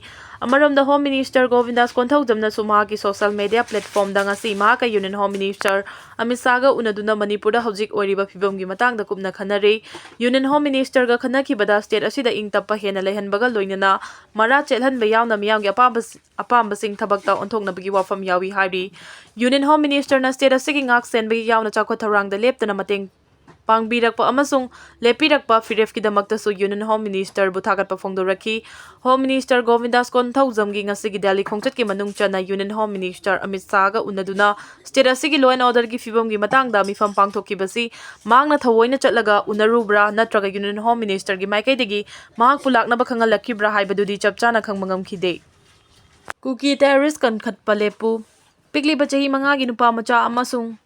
ꯑꯃꯔꯣꯝꯗ Home Minister ꯒꯣꯕꯤꯟꯗꯥꯁ ꯀꯣꯟꯊꯧꯖꯝꯅꯁꯨ ꯃꯍꯥꯛꯀꯤ social media platform ꯗ ꯉꯁꯤ ꯃꯍꯥꯛꯀ Union Home Minister ꯑꯃꯤꯠ ꯁꯥꯍꯒ ꯎꯅꯗꯨꯅ ꯃꯅꯤꯄꯨꯔꯗ ꯍꯧꯖꯤꯛ ꯑꯣꯏꯔꯤꯕ ꯐꯤꯕꯝꯒꯤ ꯃꯇꯥꯡꯗ ꯀꯨꯞꯅ ꯈꯟꯅꯔꯦ꯫ Union Home Minister ꯒ ꯈꯟꯅꯈꯤꯕꯗ state ꯑꯁꯤꯗ ꯏꯪ ꯇꯞꯄ ꯍꯦꯟꯅ ꯂꯩꯍꯟꯕꯒ ꯂꯣꯏꯅꯅ ꯃꯔꯥ ꯆꯦꯠꯍꯟꯕ ꯌꯥꯎꯅ ꯃꯤꯌꯥꯝꯒꯤ ꯑꯄꯥꯝꯕ, ꯑꯄꯥꯝꯕꯁꯤꯡ ꯊꯕꯛꯇ ꯑꯣꯟꯊꯣꯛꯅꯕꯒꯤ ꯋꯥꯐꯝ ꯌꯥꯎꯏ ꯍꯥꯏꯔꯤ꯫ Union Home Minister ꯅ state ꯑꯁꯤꯒꯤ ꯉꯥꯛ ꯁꯦꯟꯕꯒꯤ ꯌꯥꯎꯅ ꯆꯥꯎꯈꯠ ꯊꯧꯔꯥꯡꯗ ꯂꯦꯞꯇꯅ ꯃꯇꯦꯡ ꯄꯥꯡꯕꯤꯔꯛꯄ ꯑꯃꯁꯨꯡ ꯂꯦꯞꯄꯤꯔꯛꯄ ꯐꯤꯔꯦꯞꯀꯤꯗꯃꯛꯇꯁꯨ Union Home Minister ꯕꯨ ꯊꯥꯒꯠꯄ ꯐꯣꯡꯗꯣꯔꯛꯈꯤ꯫ Home Minister ꯒꯣꯕꯤꯟꯗꯥꯁ ꯀꯣꯟꯊꯧꯖꯝꯒꯤ ꯉꯁꯤꯒꯤ ꯗꯦꯜꯂꯤ ꯈꯣꯡꯆꯠꯀꯤ ꯃꯅꯨꯡ ꯆꯟꯅ Union Home Minister Amit ꯁꯥꯍꯒ ꯎꯅꯗꯨꯅ state ꯑꯁꯤꯒꯤ law and order ꯒꯤ ꯐꯤꯕꯝꯒꯤ ꯃꯇꯥꯡꯗ ꯃꯤꯐꯝ ꯄꯥꯡꯊꯣꯛꯈꯤꯕꯁꯤ ꯃꯍꯥꯛꯅ ꯊꯑꯣꯏꯅ ꯆꯠꯂꯒ ꯎꯅꯔꯨꯕ꯭ꯔꯥ ꯅꯠꯇ꯭ꯔꯒ Union Home Minister ꯒꯤ ꯃꯥꯏꯀꯩꯗꯒꯤ ꯃꯍꯥꯛꯄꯨ ꯂꯥꯛꯅꯕ ꯈꯪꯍꯜꯂꯛꯈꯤꯕ꯭ꯔꯥ ꯍꯥꯏꯕꯗꯨꯗꯤ ꯆꯞ ꯆꯥꯅ ꯈꯪꯕ ꯉꯝꯈꯤꯗꯦ꯫ ꯀꯨꯀꯤ terrorist ꯀꯟꯈꯠꯄ ꯂꯦꯞꯄꯨ꯫ ꯄꯤꯛꯂꯤꯕ ꯆꯍꯤ ꯃꯉꯥꯒꯤ ꯅꯨꯄꯥ ꯃꯆꯥ ꯑꯃꯁꯨꯡ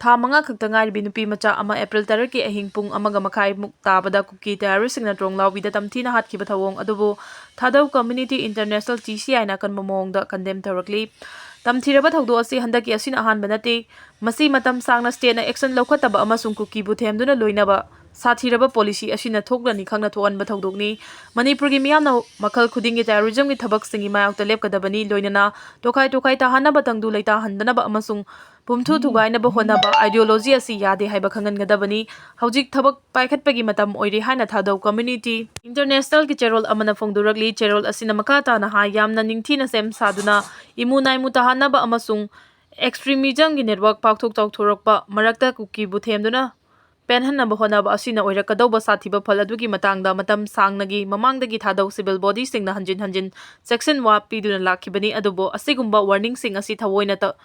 ꯊꯥ ꯃꯉꯥ ꯈꯛꯇ ꯉꯥꯏꯔꯤꯕꯤ ꯅꯨꯄꯤ ꯃꯆꯥ ꯑꯃ April ꯇꯔꯦꯠꯀꯤ ꯑꯍꯤꯡ ꯄꯨꯡ ꯑꯃꯒ ꯃꯈꯥꯏꯃꯨꯛ ꯇꯥꯕꯗ ꯀꯨꯀꯤ terrorist ꯁꯤꯡꯅ ꯇ꯭ꯔꯣꯡꯂꯥꯎꯕꯤꯗ ꯇꯝꯊꯤꯅ ꯍꯥꯠꯈꯤꯕ ꯊꯧꯑꯣꯡ ꯑꯗꯨꯕꯨ ꯊꯥꯗꯧ Community International, T C I ꯅ ꯑꯀꯟꯕ ꯃꯑꯣꯡꯗ condemn ꯇꯧꯔꯛꯂꯤ꯫ ꯇꯝꯊꯤꯔꯕ ꯊꯧꯗꯣꯛ ꯑꯁꯤ ꯍꯟꯗꯛꯀꯤ ꯑꯁꯤꯅ ꯑꯍꯥꯟꯕ ꯅꯠꯇꯦ꯫ ꯃꯁꯤ ꯃꯇꯝ ꯁꯥꯡꯅ state ꯅ action ꯂꯧꯈꯠꯇꯕ ꯑꯃꯁꯨꯡ ꯀꯨꯀꯤꯕꯨ ꯊꯦꯝꯗꯨꯅ ꯂꯣꯏꯅꯕ ꯁꯥꯊꯤꯔꯕ policy ꯑꯁꯤꯅ ꯊꯣꯛꯂꯅꯤ ꯈꯪꯅ ꯊꯣꯛꯍꯟꯕ ꯊꯧꯗꯣꯛꯅꯤ꯫ ꯃꯅꯤꯄꯨꯔꯒꯤ ꯃꯤꯌꯥꯝꯅ ꯃꯈꯜ ꯈꯨꯗꯤꯡꯒꯤ terrorism ꯒꯤ ꯊꯕꯛꯁꯤꯡꯒꯤ ꯃꯥꯌꯣꯛꯇ ꯂꯦꯞꯀꯗꯕꯅꯤ, ꯂꯣꯏꯅꯅ ꯇꯣꯈꯥꯏ ꯇꯣꯈꯥꯏ ꯇꯥꯍꯟꯅꯕ ꯇꯪꯗꯨ ꯂꯩꯇꯥꯍꯟꯗꯅꯕ ꯑꯃꯁꯨꯡ ꯄꯨꯝꯊꯨ ꯊꯨꯒꯥꯏꯅꯕ ꯍꯣꯠꯅꯕ ideology ꯑꯁꯤ ꯌꯥꯗꯦ ꯍꯥꯏꯕ ꯈꯪꯍꯟꯒꯗꯕꯅꯤ꯫ ꯍꯧꯖꯤꯛ ꯊꯕꯛ ꯄꯥꯏꯈꯠꯄꯒꯤ ꯃꯇꯝ ꯑꯣꯏꯔꯦ ꯍꯥꯏꯅ ꯊꯥꯗꯧ Community International ꯒꯤ ꯆꯦꯔꯣꯜ ꯑꯃꯅ ꯐꯣꯡꯗꯣꯔꯛꯂꯤ꯫ ꯆꯦꯔꯣꯜ ꯑꯁꯤꯅ ꯃꯈꯥ ꯇꯥꯅ ꯍꯥꯏ, ꯌꯥꯝꯅ ꯅꯤꯡꯊꯤꯅ ꯁꯦꯝ ꯁꯥꯗꯨꯅ ꯏꯃꯨ ꯅꯥꯏꯃꯨ ꯇꯥꯍꯟꯅꯕ ꯑꯃꯁꯨꯡ extremism ꯒꯤ network ꯄꯥꯛꯊꯣꯛ ꯆꯥꯎꯊꯣꯔꯛꯄ ꯃꯔꯛꯇ ꯀꯨꯀꯤꯕꯨ ꯊꯦꯝꯗꯨꯅ ꯄꯦꯟꯍꯟꯅꯕ ꯍꯣꯠꯅꯕ ꯑꯁꯤꯅ ꯑꯣꯏꯔꯛꯀꯗꯧꯕ ꯁꯥꯊꯤꯕ ꯐꯜ ꯑꯗꯨꯒꯤ ꯃꯇꯥꯡꯗ ꯃꯇꯝ ꯁꯥꯡꯅꯒꯤ ꯃꯃꯥꯡꯗꯒꯤ ꯊꯥꯗꯧ civil bodyꯁꯤꯡꯅ ꯍꯟꯖꯤꯟ ꯍꯟꯖꯤꯟ ꯆꯦꯛꯁꯤꯟꯋꯥ ꯄꯤꯗꯨꯅ ꯂꯥꯛꯈꯤꯕꯅꯤ꯫ ꯑꯗꯨꯕꯨ ꯑꯁꯤꯒꯨꯝꯕ warningꯁꯤꯡ ꯑꯁꯤ ꯊꯑꯣꯏꯅ ꯇ-,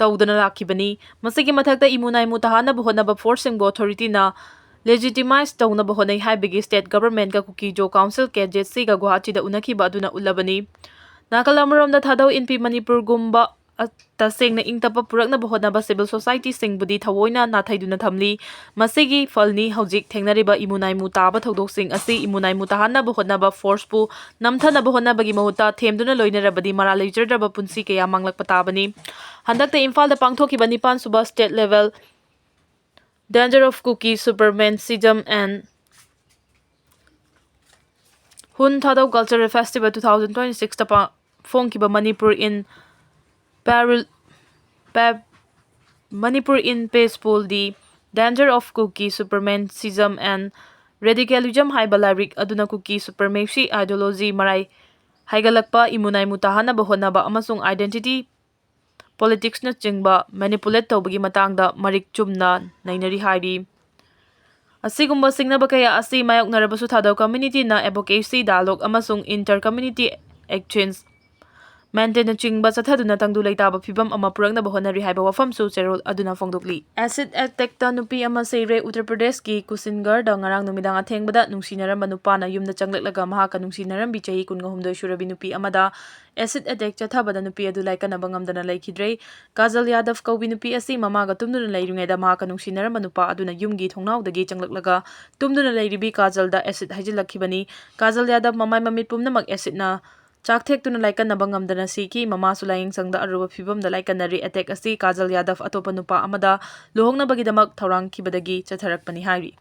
ꯇꯧꯗꯅ ꯂꯥꯛꯈꯤꯕꯅꯤ꯫ ꯃꯁꯤꯒꯤ ꯃꯊꯛꯇ ꯏꯃꯨ ꯅꯥꯏꯃꯨ ꯇꯥꯍꯟꯅꯕ ꯍꯣꯠꯅꯕ forceꯁꯤꯡꯕꯨ authorityꯅ legitimize ꯇꯧꯅꯕ ꯍꯣꯠꯅꯩ ꯍꯥꯏꯕꯒꯤ state governmentꯀ Kuki-Zo Council, K Z Cꯒ ꯒꯨꯋꯥꯍꯥꯇꯤꯗ ꯎꯅꯈꯤꯕ ꯑꯗꯨꯅ ꯎꯠꯂꯕꯅꯤ꯫ ꯅꯥꯀꯜ ꯑꯃꯔꯣꯝꯗ ꯊꯥꯗꯧ ꯏꯟꯄꯤ ꯃꯅꯤꯄꯨꯔꯒꯨꯝꯕ, ꯑ, ꯇꯁꯦꯡꯅ ꯏꯪ ꯇꯞꯄ ꯄꯨꯔꯛꯅꯕ ꯍꯣꯠꯅꯕ civil societyꯁꯤꯡꯕꯨꯗꯤ ꯊꯑꯣꯏꯅ ꯅꯥꯊꯩꯗꯨꯅ ꯊꯝꯂꯤ꯫ ꯃꯁꯤꯒꯤ ꯐꯜꯅꯤ ꯍꯧꯖꯤꯛ ꯊꯦꯡꯅꯔꯤꯕ ꯏꯃꯨ ꯅꯥꯏꯃꯨ ꯇꯥꯕ ꯊꯧꯗꯣꯛꯁꯤꯡ ꯑꯁꯤ꯫ ꯏꯃꯨ ꯅꯥꯏꯃꯨ ꯇꯥꯍꯟꯅꯕ ꯍꯣꯠꯅꯕ forceꯄꯨ ꯅꯝꯊꯅꯕ ꯍꯣꯠꯅꯕꯒꯤ ꯃꯍꯨꯠꯇ ꯊꯦꯝꯗꯨꯅ ꯂꯣꯏꯅꯔꯕꯗꯤ ꯃꯔꯥꯜ ꯂꯩꯖꯗ꯭ꯔꯕ ꯄꯨꯟꯁꯤ ꯀꯌꯥ ꯃꯥꯡꯂꯛꯄ ꯇꯥꯕꯅꯤ꯫ ꯍꯟꯗꯛꯇ ꯏꯝꯐꯥꯜꯗ ꯄꯥꯡꯊꯣꯛꯈꯤꯕ ꯅꯤꯄꯥꯟ ꯁꯨꯕ state level Danger of Kuki Supremacism and Hun Thadou Cultural Festival two thousand twenty-sixꯇ ꯄꯥ-, ꯐꯣꯡꯈꯤꯕ Manipur in Peril, Pe-, Manipur in Peaceful, The Danger of Kuki Supremacism and Radicalism ꯍꯥꯏꯕ ꯂꯥꯏꯔꯤꯛ ꯑꯗꯨꯅ ꯀꯨꯀꯤ supremacy ideology ꯃꯔꯥꯏ ꯍꯥꯏꯒꯠꯂꯛꯄ, ꯏꯃꯨ ꯅꯥꯏꯃꯨ ꯇꯥꯍꯟꯅꯕ ꯍꯣꯠꯅꯕ ꯑꯃꯁꯨꯡ identity politicsꯅꯆꯤꯡꯕ manipulate ꯇꯧꯕꯒꯤ ꯃꯇꯥꯡꯗ ꯃꯔꯤꯛ ꯆꯨꯝꯅ ꯅꯩꯅꯔꯤ ꯍꯥꯏꯔꯤ꯫ ꯑꯁꯤꯒꯨꯝꯕ ꯁꯤꯡꯅꯕ ꯀꯌꯥ ꯑꯁꯤ ꯃꯥꯌꯣꯛꯅꯔꯕꯁꯨ ꯊꯥꯗꯧ communityꯅ advocacy, dialogue ꯑꯃꯁꯨꯡ inter community exchange, ꯃꯦꯟꯇꯦꯟꯅꯆꯤꯡꯕ ꯆꯠꯊꯗꯨꯅ ꯇꯪꯗꯨ ꯂꯩꯇꯥꯕ ꯐꯤꯚꯝ ꯑꯃ ꯄꯨꯔꯛꯅꯕ ꯍꯣꯠꯅꯔꯤ ꯍꯥꯏꯕ ꯋꯥꯐꯝꯁꯨ ꯆꯦꯔꯣꯜ ꯑꯗꯨꯅ ꯐꯣꯡꯗꯣꯛꯂꯤ꯫ Acid attackꯇ ꯅꯨꯄꯤ ꯑꯃ ꯁꯤꯔꯦ꯫ ꯎꯠꯇꯔ ꯄ꯭ꯔꯗꯦꯁꯀꯤ ꯀꯨꯁꯤꯟꯒꯔꯗ ꯉꯔꯥꯡ ꯅꯨꯃꯤꯗꯥꯡ ꯑꯊꯦꯡꯕꯗ ꯅꯨꯡꯁꯤꯅꯔꯝꯕ ꯅꯨꯄꯥꯅ ꯌꯨꯝꯗ ꯆꯪꯂꯛꯂꯒ ꯃꯍꯥꯛꯀ ꯅꯨꯡꯁꯤꯅꯔꯝꯕꯤ ꯆꯍꯤ ꯀꯨꯟꯒ ꯍꯨꯝꯗꯣꯏ ꯁꯨꯔꯕꯤ ꯅꯨꯄꯤ ꯑꯃꯗ acid attack ꯆꯠꯊꯕꯗ ꯅꯨꯄꯤ ꯑꯗꯨ ꯂꯥꯏꯀꯠꯅꯕ ꯉꯝꯗꯅ ꯂꯩꯈꯤꯗ꯭ꯔꯦ꯫ ꯀꯥꯖꯜ ꯌꯥꯗꯕ ꯀꯧꯕꯤ ꯅꯨꯄꯤ ꯑꯁꯤ ꯃꯃꯥꯒ ꯇꯨꯝꯗꯨꯅ ꯂꯩꯔꯤꯉꯩꯗ ꯃꯍꯥꯛꯀ ꯅꯨꯡꯁꯤꯅꯔꯝꯕ ꯅꯨꯄꯥ ꯑꯗꯨꯅ ꯌꯨꯝꯒꯤ ꯊꯣꯡꯅꯥꯎꯗꯒꯤ ꯆꯪꯂꯛꯂꯒ ꯇꯨꯝꯗꯨꯅ ꯂꯩꯔꯤꯕꯤ ꯀꯥꯖꯜꯗ acid ꯍꯩꯖꯤꯜꯂꯛꯈꯤꯕꯅꯤ꯫ ꯀꯥꯖꯜ ꯌꯥꯗꯕ ꯃꯃꯥꯏ ꯃꯃꯤꯠ ꯄꯨꯝꯅꯃꯛ acidꯅ ꯆꯥꯛꯊꯦꯛꯇꯨꯅ ꯂꯥꯏꯀꯠꯅꯕ ꯉꯝꯗꯅ ꯁꯤꯈꯤ꯫ ꯃꯃꯥꯁꯨ ꯂꯥꯏꯌꯦꯡ ꯁꯪꯗ ꯑꯔꯨꯕ ꯐꯤꯚꯝꯗ ꯂꯥꯏꯀꯠꯅꯔꯤ꯫ Attack ꯑꯁꯤ ꯀꯥꯖꯜ ꯌꯥꯗꯕ ꯑꯇꯣꯞꯄ ꯅꯨꯄꯥ ꯑꯃꯗ ꯂꯨꯍꯣꯡꯅꯕꯒꯤꯗꯃꯛ ꯊꯧꯔꯥꯡꯈꯤꯕꯗꯒꯤ ꯆꯠꯊꯔꯛꯄꯅꯤ ꯍꯥꯏꯔꯤ꯫